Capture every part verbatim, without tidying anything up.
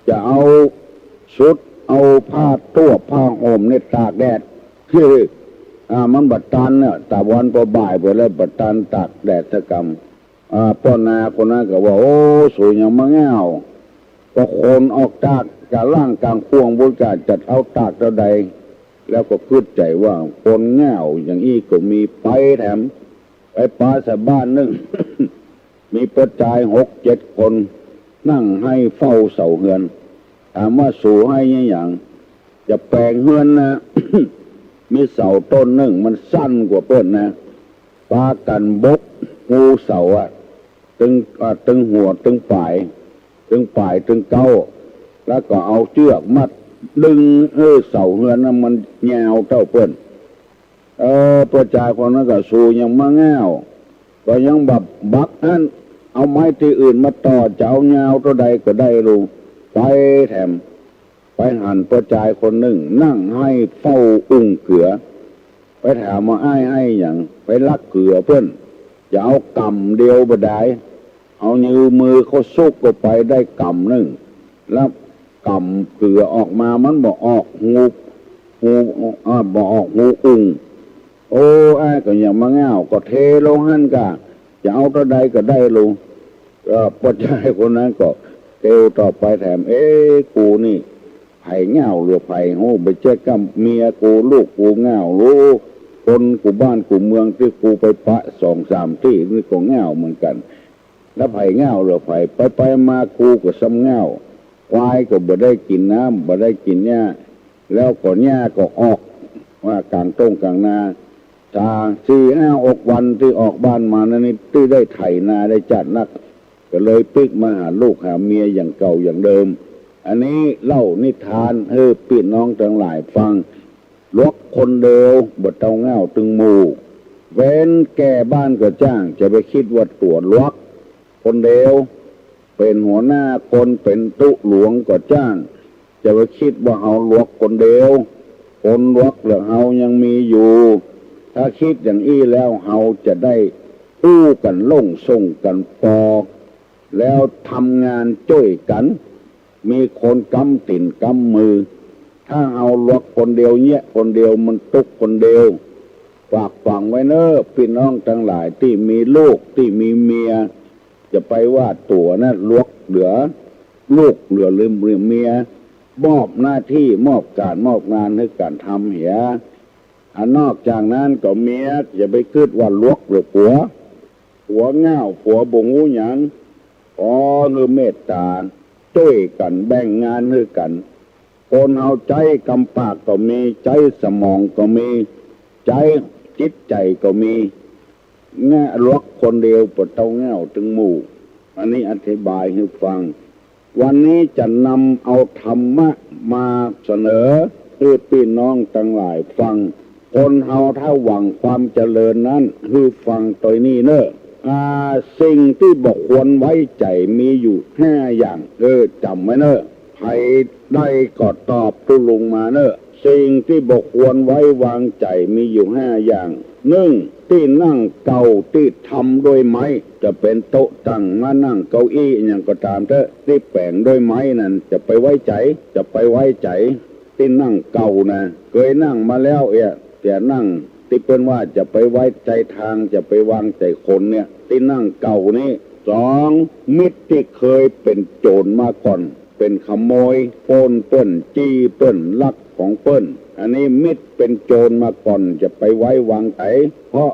จะเอาชุด เอาผ้าตวบผ้าห่มเนี่ยตากแดด อ่า มันบ่ตันเนี่ย ตะวันพอบ่ายไปแล้วบ่ตันตากแดดสักกำ อ่า ป้อนาคนนั้นก็ว่า โอ้ สูยังมาง่าว ก็คนออกตากกะล่างก๋างข่วงบุญกะจะเอาตากเต้าใด แล้วก็กึ๊ดใจ๋ว่าคนง่าวอย่างอี้ก็มีไปแถม ไปปาใส่บ้านนึ่ง มีป้อจายหกเจ็ดคน นั่งไห้เฝ้าเสาเฮือน ถามว่าสูไห้อะหยัง จะแป๋งเฮือนนะ มีเสาต้นนึ่งมันสั้นกว่าเปิ้นนะ ปากั๋นบกฮูเสาอะ ตึง อ่า ตึงหัว ตึงป๋าย ตึงป๋าย ตึงเก๊า แล้วก็เอาเจื้อกมัดดึง เออ เสาเฮือนนั้นมันยาวเต้าเปิ้น เออ ป้อจายคนนั้นก็สูยังมาง่าว ก็ยังบักบักอั้น เอาไม้ตี้อื่นมาต่อ จะเอายาวเต้าใดก็ได้ลู ไปแถม ไปหันป้อจายคนนึ่ง นั่งไห้เฝ้าอุ้งเกือ ไปถามว่า อ้ายไห้หยัง ไปลักเกือเปิ้น จะเอาก๋ำเดียวบ่ดาย เอายื้อมือเข้าซุกเข้าไปได้ก๋ำนึ่ง แล้วก๋ำเกือออกมามันบ่ออกฮู ฮู อ่า บ่ออกฮูอุ้ง โอ้ อ้ายก็ยังมาง่าว ก็เทลงหั้นก่ะ จะเอาเต้าใดก็ได้ลู ก็ป้อจายคนนั้นก็เตียวต่อไปแถม เอ๊ะ กูนี่ ใผง่าวเหลือใผฮู้ บ่เจ๊กกับเมียกู ลูกกูง่าวลู คนกู้บ้านกู้เมืองตี้กูไปปะสองสามตี้นี่ก็ง่าวเหมือนกั๋น แล้วใผง่าวเหลือใผ ไปไปมากูก็ซ้ำง่าว ควายก็บ่ได้กิ๋นน้ำ บ่ได้กิ๋นหญ้า แล้วก็หญ้าก็ออก ว่าก๋างต้งก๋างนา ถ้าสี่ห้าหกวันตี้ออกบ้านมานั้นนี่ ตี้ได้ไถนาได้จ๊าดนัก ก็เลยปิ๊กมาหาลูกหาเมียอย่างเก่าอย่างเดิม อันนี้เล่านิทานหื้อปี้น้องตังหลายฟัง หลวกคนเดียวบ่เต้าง่าวตึงหมู่ เว้นแก่บ้านก็จ้าง จะไปกึ๊ดว่าตั๋วหลวกคนเดียว เป๋นหัวหน้าคนเป๋นตุ๊หลวงก็จ้าง จะไปกึ๊ดว่าเฮาหลวกคนเดียว คนหลวกเหลือเฮายังมีอยู่ ถ้ากึ๊ดอย่างอี้แล้วเฮาจะได้อู้กั๋นล่งส่งกั๋นปอ แล้วทำงานจ้วยกั๋น มีคนก๊ำตี๋นก๊ำมือ ถ้าเฮาหลวกคนเดียวเยียะคนเดียวมันตุ๊กคนเดียว ฝากฝังไว้เน้อปี้น้องตังหลายตี้มีลูกตี้มีเมีย จะไปว่าตั๋วนะหลวกเหลือลูกเหลือเมีย มอบหน้าตี้มอบก๋านมอบงานหื้อกั๋นทำเหีย อันนอกจากนั้นก็เมียจะไปกึ๊ดว่าหลวกเหลือผัว ผัวง่าวผัวบ่ฮู้หยัง ขอหื้อเมตต๋าจ้วยกั๋นแบ่งงานหื้อกั๋น คนเฮาใจ๊กำปากก็มี ใจ๊สมองก็มี ใจ๊จิตใจ๋ก็มี แง่หลวกคนเดียวบ่เต้าง่าวตึงหมู่ อันนี้อธิบายหื้อฟัง วันนี้จะนำเอาธรรมะมาเสนอหื้อปี้น้องตังหลายฟัง คนเฮาถ้าหวังความเจริญนั้น หื้อฟังตวยนี้เน้อ อ่า สิ่งตี้บ่ควรไว้ใจ๋มีอยู่ห้าอย่าง เออ จ๋ำไว้เน้อ ใผได้ก็ตอบตุ๊ลุงมาเน้อ สิ่งตี้บ่ควรไว้วางใจ๋มีอยู่ห้าอย่าง นึ่ง ตี้นั่งเก่าตี้ทำด้วยไม้ จะเป๋นโต๊ะตั้ง มานั่งเก้าอี้อะหยังก็ต๋ามเต๊อะ ตี้แป๋งด้วยไม้นั้น จะไปไว้ใจ๋ จะไปไว้ใจ๋ ตี้นั่งเก่านะ เกยนั่งมาแล้วเอีย เตียนั่งตี้เปิ้นว่าจะไปไว้ใจ๋ตาง จะไปวางใจ๋คนเนี่ย ตี้นั่งเก่านี้ สอง มิตรตี้เกยเป๋นโจ๋รมาก่อน เป๋นขโมย ป้นเปิ้น จี้เปิ้น ลักของเปิ้น อันนี้มิตรเป๋นโจ๋รมาก่อน จะไปไว้วางใจ๋ เพราะ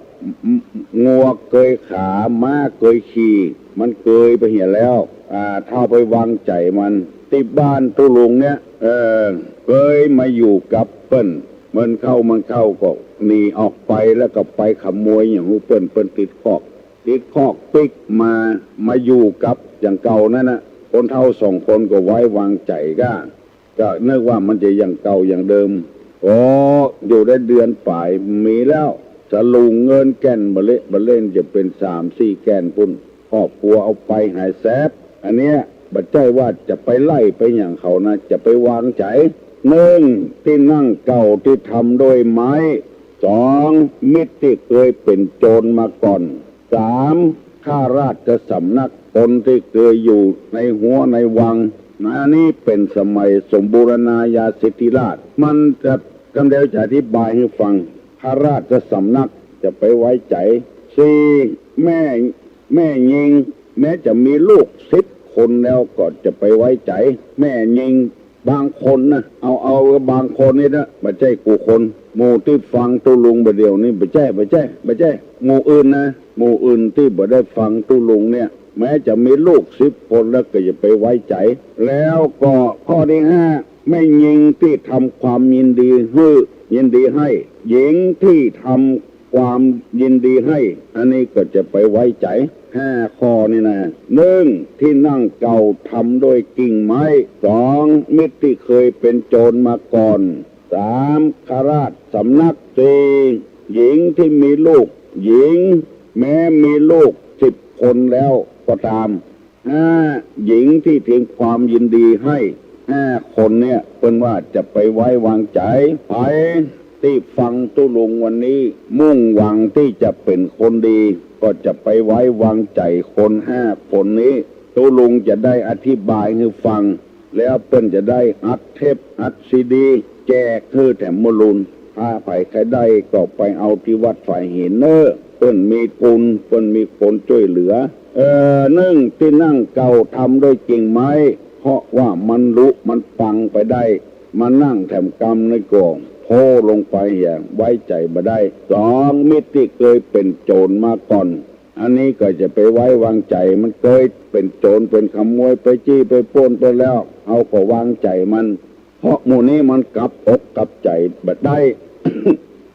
งัวเกยขา ม้าเกยขี่ มันเกยไปเหียแล้ว อ่า ถ้าไปวางใจ๋มัน ตี้บ้านตุ๊ลุงเนี่ย เออ เกยมาอยู่กับเปิ้น เมินเข้าเมินเข้าก็หนีออกไป แล้วก็ไปขโมยอย่างฮู้เปิ้น เปิ้นติดคอก ติดคอกปิ๊กมา มาอยู่กับอย่างเก่านั้นน่ะ คนเฒ่าสองคนก็ไว้วางใจ๋ก้า ก็นึกว่ามันจะอย่างเก่าอย่างเดิม โอ้ อยู่ได้เดือนป๋าย มีแล้ว สลุงเงินแก่นบ่าเละ บ่าเล่นจะเป๋นสามสี่แก่นปุ้น ครอบครัวเอาไปหายแสบ อันเนี้ย บ่ใจ้ว่าจะไปไล่ไปหยังเขานะ จะไปวางใจ๋ นึ่ง ตี้นั่งเก่าตี้ทำด้วยไม้ สอง มิตรตี้เกยเป๋นโจ๋รมาก่อน สาม ข้าราชสำนัก คนตี้เกยอยู่ในฮั้วในวัง อันนี้เป๋นสมัยสมบูรณาญาสิทธิราช มันจะ กำเดียวจะอธิบายหื้อฟัง ข้าราชสำนักจะไปไว้ใจ๋ สี่ แม่ แม่ญิง แม้จะมีลูกสิบคนแล้วก็จะไปไว้ใจ๋ แม่ญิงบางคนนะ เอา เอาบางคนนี่นะ บ่ใจ้กู้คน หมู่ตี้ฟังตุ๊ลุงบ่าเดี่ยวนี้ บ่ใจ้ บ่ใจ้ บ่ใจ้ หมู่อื่นนะ หมู่อื่นตี้บ่ได้ฟังตุ๊ลุงเนี่ย แม้จะมีลูกสิบคนแล้วก็อย่าไปไว้ใจ๋ แล้วก็ข้อตี้ห้า แม่ญิงตี้ทำความยินดีหื้อ ยินดีให้ หญิงตี้ทำความยินดีให้ อันนี้ก็จะไปไว้ใจ๋ ห้าข้อนี่นะ หนึ่ง ตี้นั่งเก่าทำด้วยกิ่งไม้ สอง มิตรตี้เกยเป๋นโจรมาก่อน สาม ข้าราชสำนัก สี่ หญิงตี้มีลูก หญิง แม้มีลูกสิบคนแล้วก็ต๋าม ห้า หญิงตี้เตรียมความยินดีให้ ห้าคนเนี่ย เปิ้นว่าจะไปไว้วางใจ๋ ใผตี้ฟังตุ๊ลุงวันนี้ มุ่งหวังตี้จะเป๋นคนดี ก็จะไปไว้วางใจ๋คนห้าคนนี้ ตุ๊ลุงจะได้อธิบายหื้อฟัง แล้วเปิ้นจะได้อัดเทปอัดซีดี แจกหื้อแถมมะลุน ถ้าใผใค่ได้ก็ไปเอาตี้วัดฝายหินเน่อ เปิ้นมีทุน เปิ้นมีคนจ้วยเหลือ เออ นึ่ง ตี้นั่งเก่าทำด้วยกิ่งไม้ เพราะว่ามันลุมันปังไปได้ มานั่งแถมกำนี่ก็โพ้ลงไปเหีย ไว้ใจ๋บ่ได้ สอง มิตรตี้เกยเป๋นโจรมาก่อน อันนี้ก็จะไปไว้วางใจ๋ มันเกยเป๋นโจรเป๋นขโมย ไปจี้ไปปล้นไปแล้ว เฮาก็วางใจ๋มัน เพราะหมู่นี้มันกลับอกกลับใจ๋บ่ได้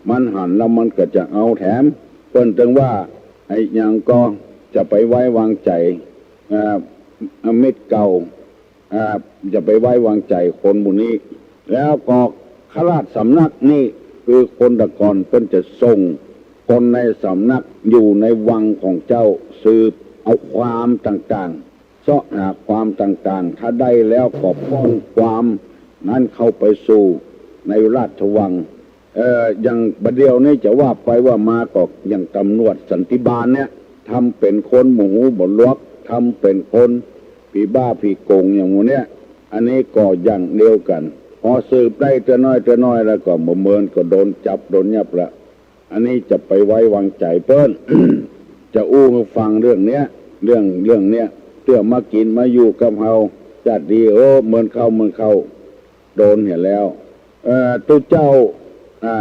มันหันแล้วมันก็จะเอาแถม เปิ้นตึงว่า ไอ้หยังก็จะไปไว้วางใจ๋ อ่า มิตรเก่า อ่า จะไปไว้วางใจ๋คนหมู่นี้ แล้วก็ข้าราชสำนักนี่ คือคนตะก่อนเปิ้นจะส่งคนในสำนักอยู่ในวังของเจ้า สืบเอาความต่างๆ เซาะหาความต่างๆ ถ้าได้แล้วก็ป้อนความนั้นเข้าไปสู่ในราชวัง เอ่อ อย่างบ่าเดี่ยวนี้จะว่าไปว่ามาก็อย่างตำรวจสันติบาลเนี่ย ทำเป๋นคนบ่หูบ่หนวก ทำเป๋นคนผีบ้าผีโก๋งอย่างหมู่เนี้ย อันนี้ก็อย่างเดียวกั๋น พอสืบได้เตื้อน้อยเตื้อน้อยแล้วก็บ่เมินก็โดนจับโดนยับละ อันนี้จะไปไว้วางใจ๋เปิ้น จะอู้หื้อฟังเรื่องเนี้ย เรื่อง เรื่องเนี้ย เตื้อมากิ๋นมาอยู่กับเฮา จาติดี เออ เมินเข้า เมินเข้า โดนเหียแล้ว เอ่อ ตุ๊เจ้า อ่า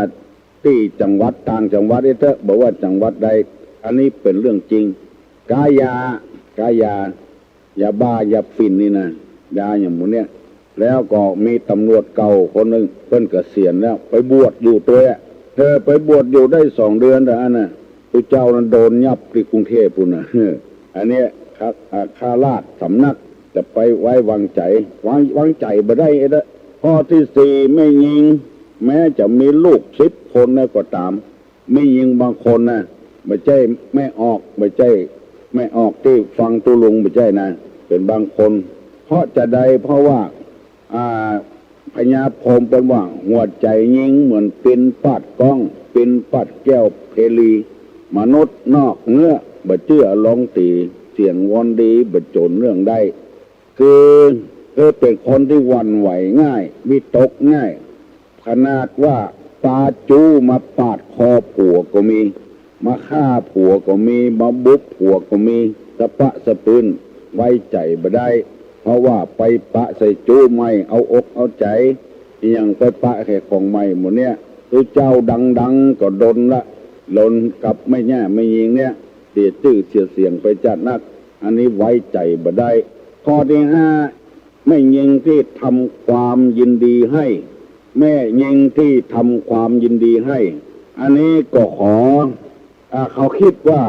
ตี้จังหวัด ต่างจังหวัดอี้เต๊อะ บ่ว่าจังหวัดใด อันนี้เป๋นเรื่องจริง ก๊ายา ก๊ายา ยาบ้า ยาฝิ่นนี่นะ ยาอย่างหมู่เนี้ย แล้วก็มีตำรวจเก่าคนนึ่ง เปิ้นเกษียณแล้ว ไปบวชอยู่ตวยอะ เออ ไปบวชอยู่ได้สองเดือนเต้าอั้นน่ะ ตุ๊เจ้านั้นโดนยับตี้กรุงเทพฯปู้นน่ะ เออ อันเนี้ย ข้า อ่า ข้าราชสำนักจะไปไว้วางใจ๋ วาง วางใจ๋บ่ได้เต๊อะ ข้อตี้สี่ แม่ญิง แม้จะมีลูกสิบคนแล้วก็ต๋าม แม่ญิงบางคนนะ บ่ใจ้แม่ออก บ่ใจ้แม่ออกตี้ฟังตุ๊ลุง บ่ใจ้นะ เป๋นบางคน เพราะจาใด เพราะว่า อ่า พญาพรหมเปิ้นว่า หัวใจ๋ญิงเหมือนปินปาดก้อง ปินปาดแก้วเพลี มนุษย์นอกเนื้อ บ่เจื้อลองตี๋ เสียงวอนดี บ่โจ๋นเรื่องได้ คือ คือเป๋นคนตี้หวั่นไหวง่าย วิตกง่าย ขนาดว่าปาจู๊มาปาดคอผัวก็มี มาฆ่าผัวก็มี มาบุบผัวก็มี สะปะสะปื้น ไว้ใจ๋บ่ได้ เพราะว่าไปปะใส่จู๊ใหม่ เอาอกเอาใจ๋ อะหยังไปปะใส่ของใหม่หมู่เนี้ย ตุ๊เจ้าดังๆ ก็โดนละ โดนกับแม่เนี้ย แม่ญิงเนี้ย เสียจื้อเสียเสียงไปจ๊าดนัก อันนี้ไว้ใจ๋บ่ได้ ข้อตี้ห้า แม่ญิงตี้ทำความยินดีให้ แม่ญิงตี้ทำความยินดีให้ อันนี้ก็ขอ อ่า เขากึ๊ดว่า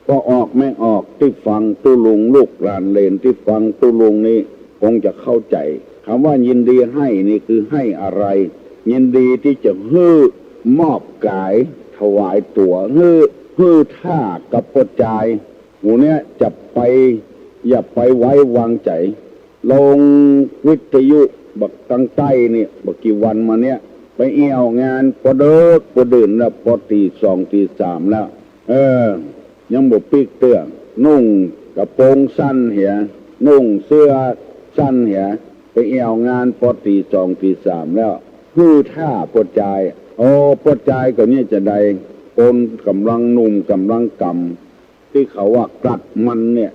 ป้อออกแม่ออกตี้ฟังตุ๊ลุง ลูกหลานเหลนตี้ฟังตุ๊ลุงนี้ คงจะเข้าใจ๋ กำว่ายินดีให้นี่คือให้อะไร ยินดีตี้จะหื้อมอบก๋าย ถวายตั๋ว หื้อ หื้อถ้ากับป้อจาย หมู่เนี้ยจะไป อย่าไปไว้วางใจ๋ ลงวิทยุบักตางใต้นี่ บ่กี่วันมาเนี้ย ไปแอ่วงานปอเดิ็กปอดื่นแล้ว ปอตี๋สองตี๋สามแล้ว เออ ยังบ่ปิ๊กเตื้อ นุ่งกระโปรงสั้นเหีย นุ่งเสื้อสั้นเหีย ไปแอ่วงานปอตี๋สองตี๋สามแล้ว หื้อท่าป้อจาย โอ้ ป้อจายก็เนี่ยจะใด คนก่ำลังหนุ่มก่ำลังก่ำ ตี้เขาว่ากลัดมันเนี่ย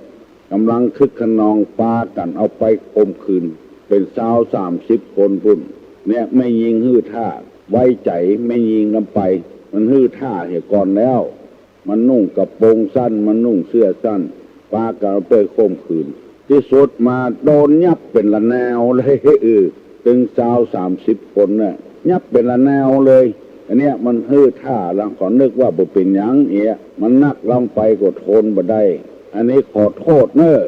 ก่ำลังคึกคะนองปากั๋นเอาไปข่มขืน เป๋นซาวสามสิบคนปู๊น เนี่ยแม่ญิงหื้อท่า ไว้ใจ๋แม่ญิงนำไป มันหื้อท่าเหียก่อนแล้ว มันนุ่งกระโปรงสั้น มันนุ่งเสื้อสั้น ปากั๋นเอาไปข่มขืน ตี้สุดมาโดนยับเป๋นละแนวเลย เออ ตึงซาวสามสิบคนน่ะ ยับเป๋นละแนวเลย อันเนี้ยมันหื้อท่า แล้วก็นึกว่าบ่เป๋นหยังเอีย มันนักลองไปก็ทนบ่ได้ อันนี้ขอโต้ษเน่อ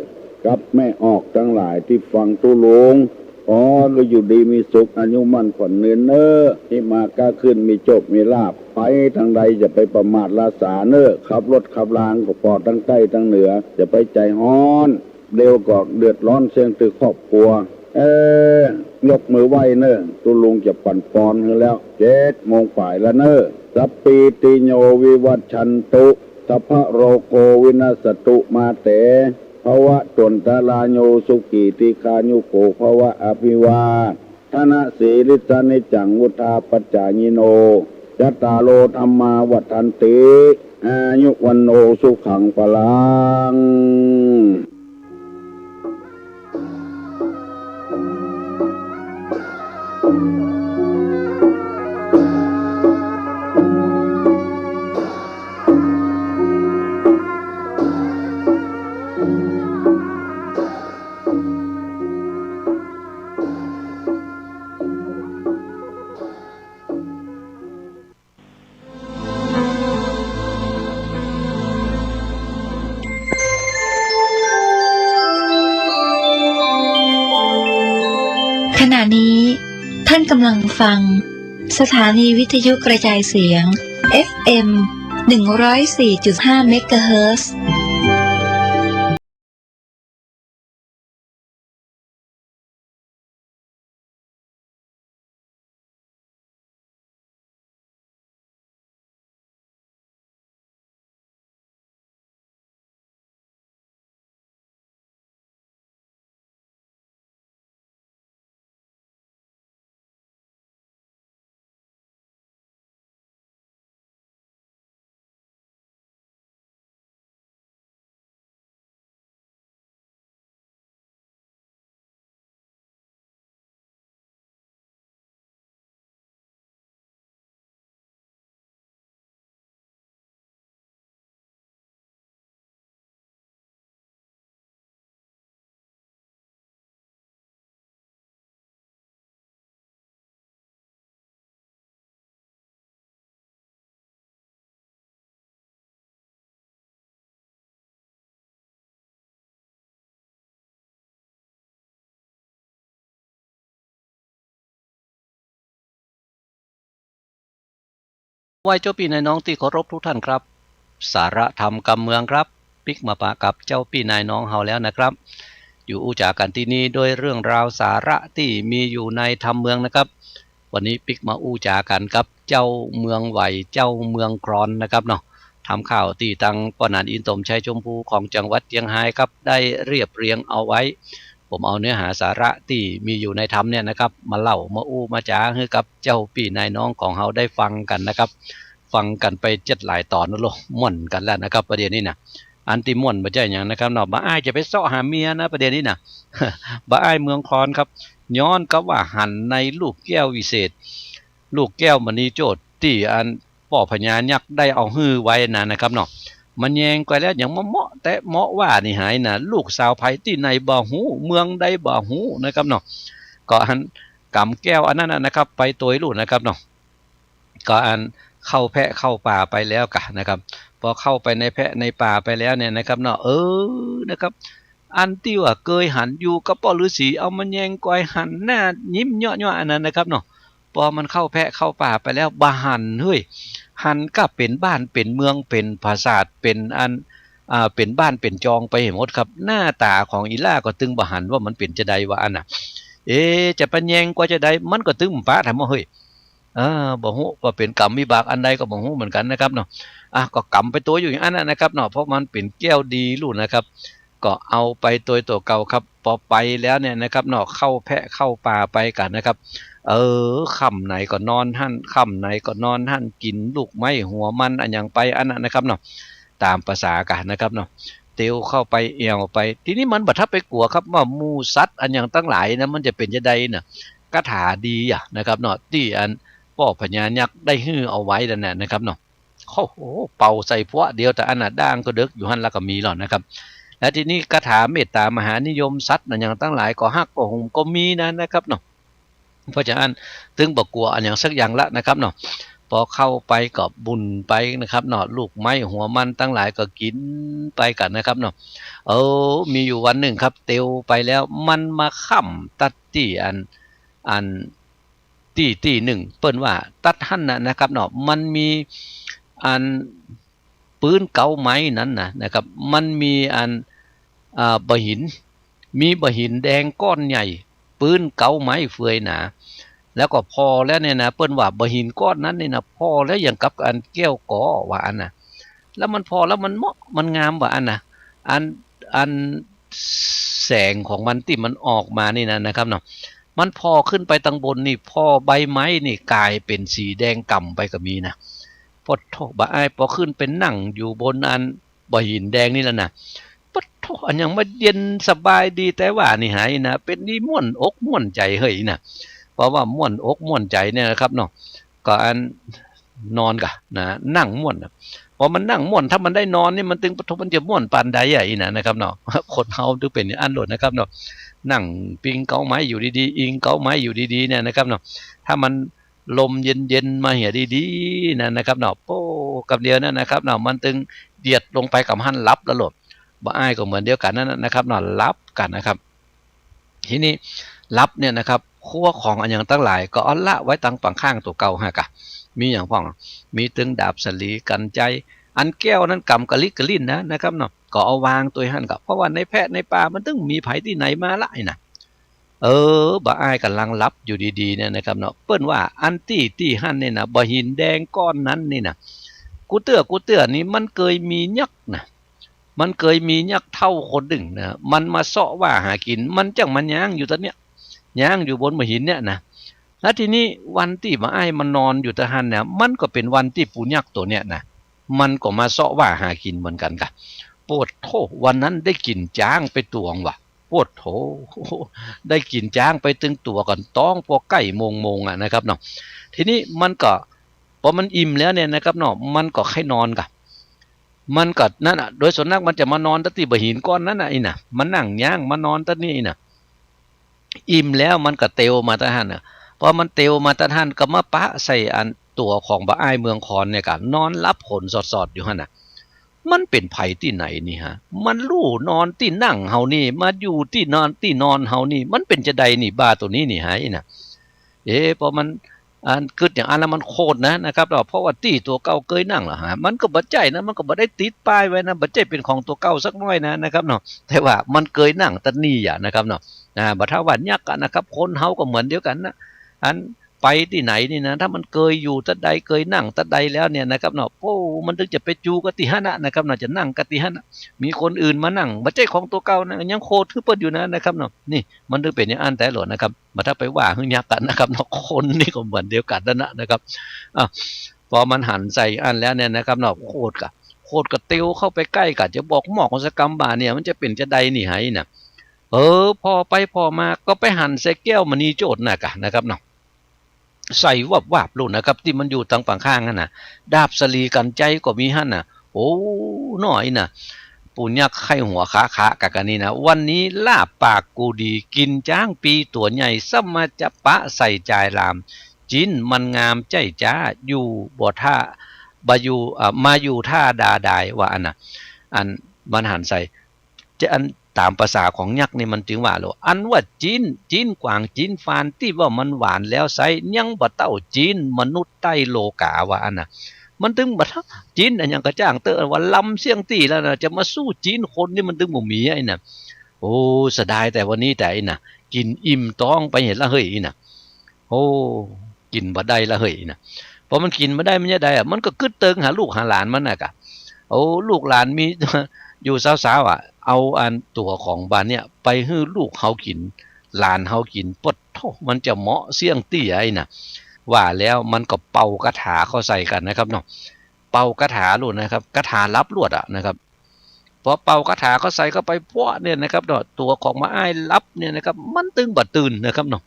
กับแม่ออกตังหลายตี้ฟังตุ๊ลุง ขอหื้ออยู่ดีมีสุข อายุมั่นขวัญยืนเน่อ มีมาก้าขึ้น มีโจค มีลาภ ไปตางใดอย่าไปประมาทละสาเน่อ ขับรถขับราก็ปอดตังใต้ตังเหนือ อย่าไปใจ๋ฮ้อน เดี๋ยวก็เดือดร้อนเสี้ยงตึกครอบครัว เอ้ย ยกมือไหว้เน่อ ตุ๊ลุงจะปั๋นปอนหื้อแล้ว เจ็ดโมงป๋ายแล้วเน่อ สัพพีติโยวิวัชชันตุ สัพพะโรโควินัสสตุ มาเต ภวัตวันตะราโย สุขีทีฆายุโกภวะ อภิวาทะนะสีลิสสะนิจจัง วุฑฒาปจายิโน จัตตาโรธัมมาวัฑฒันติ อายุวัณโณสุขังพลัง ขณะนี้ท่านกำลังฟังสถานีวิทยุกระจายเสียง เอฟเอ็ม หนึ่งร้อยสี่จุดห้า เมกะเฮิรตซ์ ไหว้เจ้าปี้นายน้องตี้เคารพทุกท่านครับ สาระธรรมกำเมืองครับ ปิ๊กมาปะกับเจ้าปี้นายน้องเฮาแล้วนะครับ อยู่อู้จ๋ากั๋นตี้นี่โดยเรื่องราวสาระตี้มีอยู่ในธรรมเมืองนะครับ วันนี้ปิ๊กมาอู้จ๋ากั๋นกับเจ้าเมืองไหว เจ้าเมืองคลอนนะครับเนาะ ทำข่าวตี้ตังป้อหนานอินทร์ สมชัย ชมพู ของจังหวัดเจียงฮายครับ ได้เรียบเรียงเอาไว้ ผมเอาเนื้อหาสาระตี้มีอยู่ในธรรมเนี่ยนะครับ มาเล่ามาอู้มาจ๋าหื้อกับเจ้าปี้นายน้องของเฮาได้ฟังกั๋นนะครับ ฟังกั๋นไปเจ็ดหลายต๋อนแล้วโล ม่วนกั๋นแล้วนะครับ ประเดี๋ยวนี้นะ อันตี้ม่วนบ่ใจ้หยังนะครับเนาะ บ่าอ้ายจะไปเซาะหาเมียนะ ประเดี๋ยวนี้นะ บ่าอ้ายเมืองคลอนครับ ย้อนกับว่าหันในลูกแก้ววิเศษ ลูกแก้วมณีโจทย์ตี้อันป้อพญายักษ์ได้เอาหื้อไว้นะนะครับเนาะ มันแยงก้อยแล้วยังมาเมาะแตะเมาะว่านี่หายนะ ลูกสาวใผตี้ไหนบ่ฮู้ เมืองใดบ่ฮู้นะครับเนาะ ก็อันก๋ำแก้วอันนั้นน่ะนะครับ ไปตวยลูกนะครับเนาะ ก็อันเข้าแพะเข้าป่าไปแล้วกะนะครับ ปอเข้าไปในแพะในป่าไปแล้วเนี่ยนะครับเนาะ เออ นะครับ อันตี้ว่าเกยหันอยู่กับป้อฤๅษี เอามาแยงก้อยหันหน้ายิ้มเยาะๆ อันนั้นนะครับเนาะ ปอมันเข้าแพะเข้าป่าไปแล้วบ่หันเฮ้ย หันก้าเป๋นบ้านเป๋นเมืองเป๋นผาสาทเป๋นอัน อ่า เป๋นบ้านเป๋นจองไปหื้อหมดครับ หน้าต๋าของอี่หล้าก็ตึงบ่หันว่ามันเป๋นจาใดว่าอั้นน่ะ เอ๊ะ จะไปแยงก้อยจาใด มันก็ตึงบ่ปะถามว่าเฮ้ย เออ บ่ฮู้ว่าเป๋นก๋รรมวิบากอันใดก็บ่ฮู้เหมือนกั๋นนะครับเนาะ อ่ะ ก็ก๋ำไปตั๋วอยู่อย่างอั้นน่ะนะครับเนาะ เพราะมันเป๋นแก้วดีลูกนะครับ ก ก็เอาไปโตยตั๋วเก่าครับ ปอไปแล้วเนี่ยนะครับเนาะ เข้าแพะเข้าป่าไปกั๋นนะครับ เออ ค่ำไหนก็นอนหั้น ค่ำไหนก็นอนหั้น กิ๋นลูกไม้หัวมันอะหยังไปอั้นน่ะนะครับเนาะ ต๋ามประสากั๋นนะครับเนาะ เตียวเข้าไปแอ่วไป ทีนี้มันบ่ทันไปกั๋วครับว่าหมู่สัตว์อะหยังตังหลายนะ มันจะเป๋นจาใดน่ะ คาถาดีอะนะครับเนาะ ตี้อันป้อพญายักษ์ได้หื้อเอาไว้นั่นน่ะนะครับเนาะ โอ้โห เป่าใส่พวกเดียวเต้าอั้นน่ะ ด้างก็เดิกอยู่หั้นละก็มีแล้วนะครับ และทีนี้คาถาเมตต๋ามหานิยม สัตว์อะหยังตังหลายก็ฮักก็หงก็มีนะนะครับเนาะ เพราะฉะนั้นตึงบ่กั๋วอะหยังสักอย่างละนะครับเนาะ ปอเข้าไปก็บุ่นไปนะครับเนาะ ลูกไม้หัวมันตังหลายก็กิ๋นไปกั๋นนะครับเนาะ เออ มีอยู่วันนึ่งครับ เตียวไปแล้ว มันมาค่ำตั๊ดตี้อัน อัน ตี้ตี้นึ่ง เปิ้นว่าตั๊ดหั้นน่ะนะครับเนาะ มันมีอัน ปื๊นเก๊าไม้นั้นน่ะนะครับ มันมีอัน อ่า บ่าหิน มีบ่าหินแดงก้อนใหญ่ ปื๊นเก๊าไม้เฟือยหนา แล้วก็ผ่อแล้วเนี่ยนะ เปิ้นว่าบ่าหินก้อนนั้นนี่นะ ผ่อแล้วอย่างกับอันแก้วก๋อว่าอั้นน่ะ แล้วมันผ่อแล้วมันเหมาะมันงามว่าอั้นน่ะ อัน อันแสงของมันตี้มันออกมานี่นะ นะครับเนาะ มันผ่อขึ้นไปตังบนนี่ ผ่อใบไม้นี่ก๋ายเป๋นสีแดงก่ำไปก็มีนะ ปะโธ่ บ่าอ้ายปอขึ้นไปนั่งอยู่บนอันบ่าหินแดงนี่แล้วนะ ปะโธ่ อะหยังมาเย็นสบายดีแต๊ว่านี่หานะ เป๋นดีม่วนอกม่วนใจ๋เฮ้ยนะ เพราะว่าม่วนอกม่วนใจ๋เนี่ยนะครับเนาะ ก็อันนอนก่ะนะ นั่งม่วนน่ะ ปอมันนั่งม่วน ถ้ามันได้นอนนี่มันตึง ปะโธ่ มันจะม่วนปานใดอะอี้นะ นะครับเนาะ คนเฮาตึงเป๋นอย่างอั้นโลดนะครับเนาะ นั่งปิงเก๊าไม้อยู่ดีๆ อิงเก๊าไม้อยู่ดีๆ เนี่ยนะครับเนาะ ถ้ามันลมเย็นๆ มาเหียดีๆ นะ นะครับเนาะ โป๊ะ กำเดียวนั่นนะครับเนาะ มันตึงเดียดลงไปกำหั้นหลับแล้วโลด บ่าอ้ายก็เหมือนเดียวกั๋นนั่นน่ะนะครับเนาะ หลับกั๋นนะครับ ทีนี้หลับเนี่ยนะครับ ครัวของอะหยังตังหลายก็เอาละไว้ตังป๋างข้างตั๋วเก่าหั้นก่ะ มีอะหยังพ่อง มีตึงดาบสะหลีกั๋นไจ อันแก้วนั้นก๋ำกะลิกกะลิ้นนะ นะครับเนาะ ก็เอาวางตวยหั้นก่ะ เพราะว่าในแพะในป่ามันตึงมีใผตี้ไหนมาละอี้นะ เออ บ่าอ้ายก่ำลังหลับอยู่ดีๆ เนี่ยนะครับเนาะ เปิ้นว่าอันตี้ตี้หั้นเนี่ยนะ บ่าหินแดงก้อนนั้นนี่นะ กูเตื้อกูเตื้อนี่มันเกยมียักษ์นะ มันเกยมียักษ์เฒ่าคนนึ่งนะ มันมาเซาะว่าหากิ๋น มันจั้งมาย้างอยู่ตั๊ดเนี่ย ย้างอยู่บนบ่าหินเนี่ยนะ แล้วทีนี้วันตี้บ่าอ้ายมานอนอยู่ตั๊ดหั้นเนี่ย มันก็เป๋นวันตี้ปู่ยักษ์ตั๋วเนี่ยนะ มันก็มาเซาะว่าหากิ๋นเหมือนกั๋นก่ะ ปะโธ่ วันนั้นได้กิ๋นจ๊างไปตั๋วว่ะ ปะโธ่ ได้กิ๋นจ๊างไปตึงตั๋วก่อน ต๊องปอใก้โมงๆ อะนะครับเนาะ ทีนี้มันก็ ปอมันอิ่มแล้วเนี่ยนะครับเนาะ มันก็ใค่นอนก่ะ มันก็นั่นน่ะ โดยส่วนนักมันจะมานอนตั๊ดตี้บ่าหินก้อนนั้นน่ะอี้นะ มานั่งย้าง มานอนตั๊ดนี่อี้นะ อิ่มแล้วมันก็เตียวมาตั๊ดหั้นน่ะ ปอมันเตียวมาตั๊ดหั้นก็มาปะใส่อันตั๋วของบ่าอ้ายเมืองคอนเนี่ยก่ะ นอนหลับขนสอดๆ อยู่หั้นน่ะ มันเป๋นใผตี้ไหนนี่ฮะ มันลู่นอนตี้นั่งเฮานี่ มาอยู่ตี้นอน ตี้นอนเฮานี่ มันเป๋นจาใดนี่ บ้าตั๋วนี้นี่หาอี้นะ เอ๊ะ ปอมัน อันกึ๊ดอย่างอั้นแล้วมันโขดนะ นะครับเนาะ เพราะว่าตี้ตั๋วเก่าเกยนั่งแล้วฮะ มันก็บ่ใจ้นะ มันก็บ่ได้ติดป้ายไว้นะ บ่ใจ้เป๋นของตั๋วเก่าสักหน้อยนะ นะครับเนาะ แต่ว่ามันเกยนั่งตั๊ดนี่อะนะครับเนาะ อ่า บ่ถ้าว่ายักษ์อะนะครับ คนเฮาก็เหมือนเดียวกั๋นนะ อันไปตี้ไหนนี่นะ ถ้ามันเกยอยู่ตั๊ดใด เกยนั่งตั๊ดใดแล้วเนี่ยนะครับเนาะ โอ้ มันตึงจะไปจู๊กั๋นตี้หั้นน่ะนะครับเนาะ จะนั่งกั๋นตี้หั้นน่ะ มีคนอื่นมานั่ง บ่ใจ้ของตั๋วเก่านะ ยังโขดหื้อเปิ้นอยู่นะ นะครับเนาะ นี่มันตึงเป๋นอย่างอั้นแต๊โลดนะครับ บ่ถ้าไปว่าหื้อยักษ์กั๋นนะครับเนาะ คนนี่ก็เหมือนเดียวกั๋นนั่นน่ะนะครับ อ่ะ ปอมันหันใส่อั้นแล้วเนี่ยนะครับเนาะ โขดก่ะ โขดก็เตียวเข้าไปใก้ก่ะ จะบอกหมอกมันสักกำบ่าเนี่ย มันจะเป๋นจาใดนี่หาอี้นะ เออ ผ่อไปผ่อมาก็ไปหันใส่แก้วมณีโจทย์น่ะก่ะนะครับเนาะ ใสวับๆ โลดนะครับ ตี้มันอยู่ตังป๋างข้างหั้นน่ะ ดาบสะหลีกั๋นไจก็มีหั้นน่ะ โอ้ น้อยน่ะ ปู่ยักษ์ใค่หัวคะๆ กะกะนี่นะ วันนี้ลาบปากกูดี กิ๋นจ๊างปี๋ตั๋วใหญ่ ซ้ำมาจะปะใส่จายราม จิ๊นมันงามใจ้จ๊า อยู่บ่ถ้า บ่อยู่ อ่า มาอยู่ถ้าดาดาย ว่าอั้นน่ะ อันมันหันใส่ จะอันต๋ามภาษาของยักษ์นี่มันจึงว่าโล อันว่าจิ๊น จิ๊นกวาง จิ๊นฟาน ตี้ว่ามันหวานแล้วไซร้ ยังบ่เต้าจิ๊นมนุษย์ใต้โลก๋า ว่าอั้นน่ะ มันตึงบ่เต้าจิ๊นอะหยังกระจ้างเต๊อะ ว่าลำเสี้ยงตี้แล้วน่ะ จะมาสู้จิ๊นคนนี่มันตึงบ่มีอะอี้น่ะ โอ้ เสียดายแต่วันนี้แต่อี้น่ะ กิ๋นอิ่มต๊องไปเหียละเฮ้ยอี้น่ะ โอ้ กิ๋นบ่ได้ละเฮ้ยอี้น่ะ ปอมันกิ๋นบ่ได้มันจะใดอะ มันก็กึ๊ดเติงหาลูกหาหลานมันน่ะก่ะ โอ้ ลูกหลานมีอยู่สาวๆ อะ เอาอันตั๋วของบ่าเนี่ยไปหื้อลูกเฮากิ๋น หลานเฮากิ๋น ปะโธ่ มันจะเหมาะเสี้ยงตี้ใดน่ะ ว่าแล้วมันก็เป่าคาถาเข้าใส่กั๋นนะครับเนาะ เป่าคาถาโลดนะครับ คาถาลับลวดอะนะครับ ปอเป่าคาถาเข้าใส่เข้าไปปั๊วะเนี่ยนะครับเนาะ ตั๋วของบ่าอ้ายลับเนี่ยนะครับ มันตึงบ่ตื่นนะครับเนาะ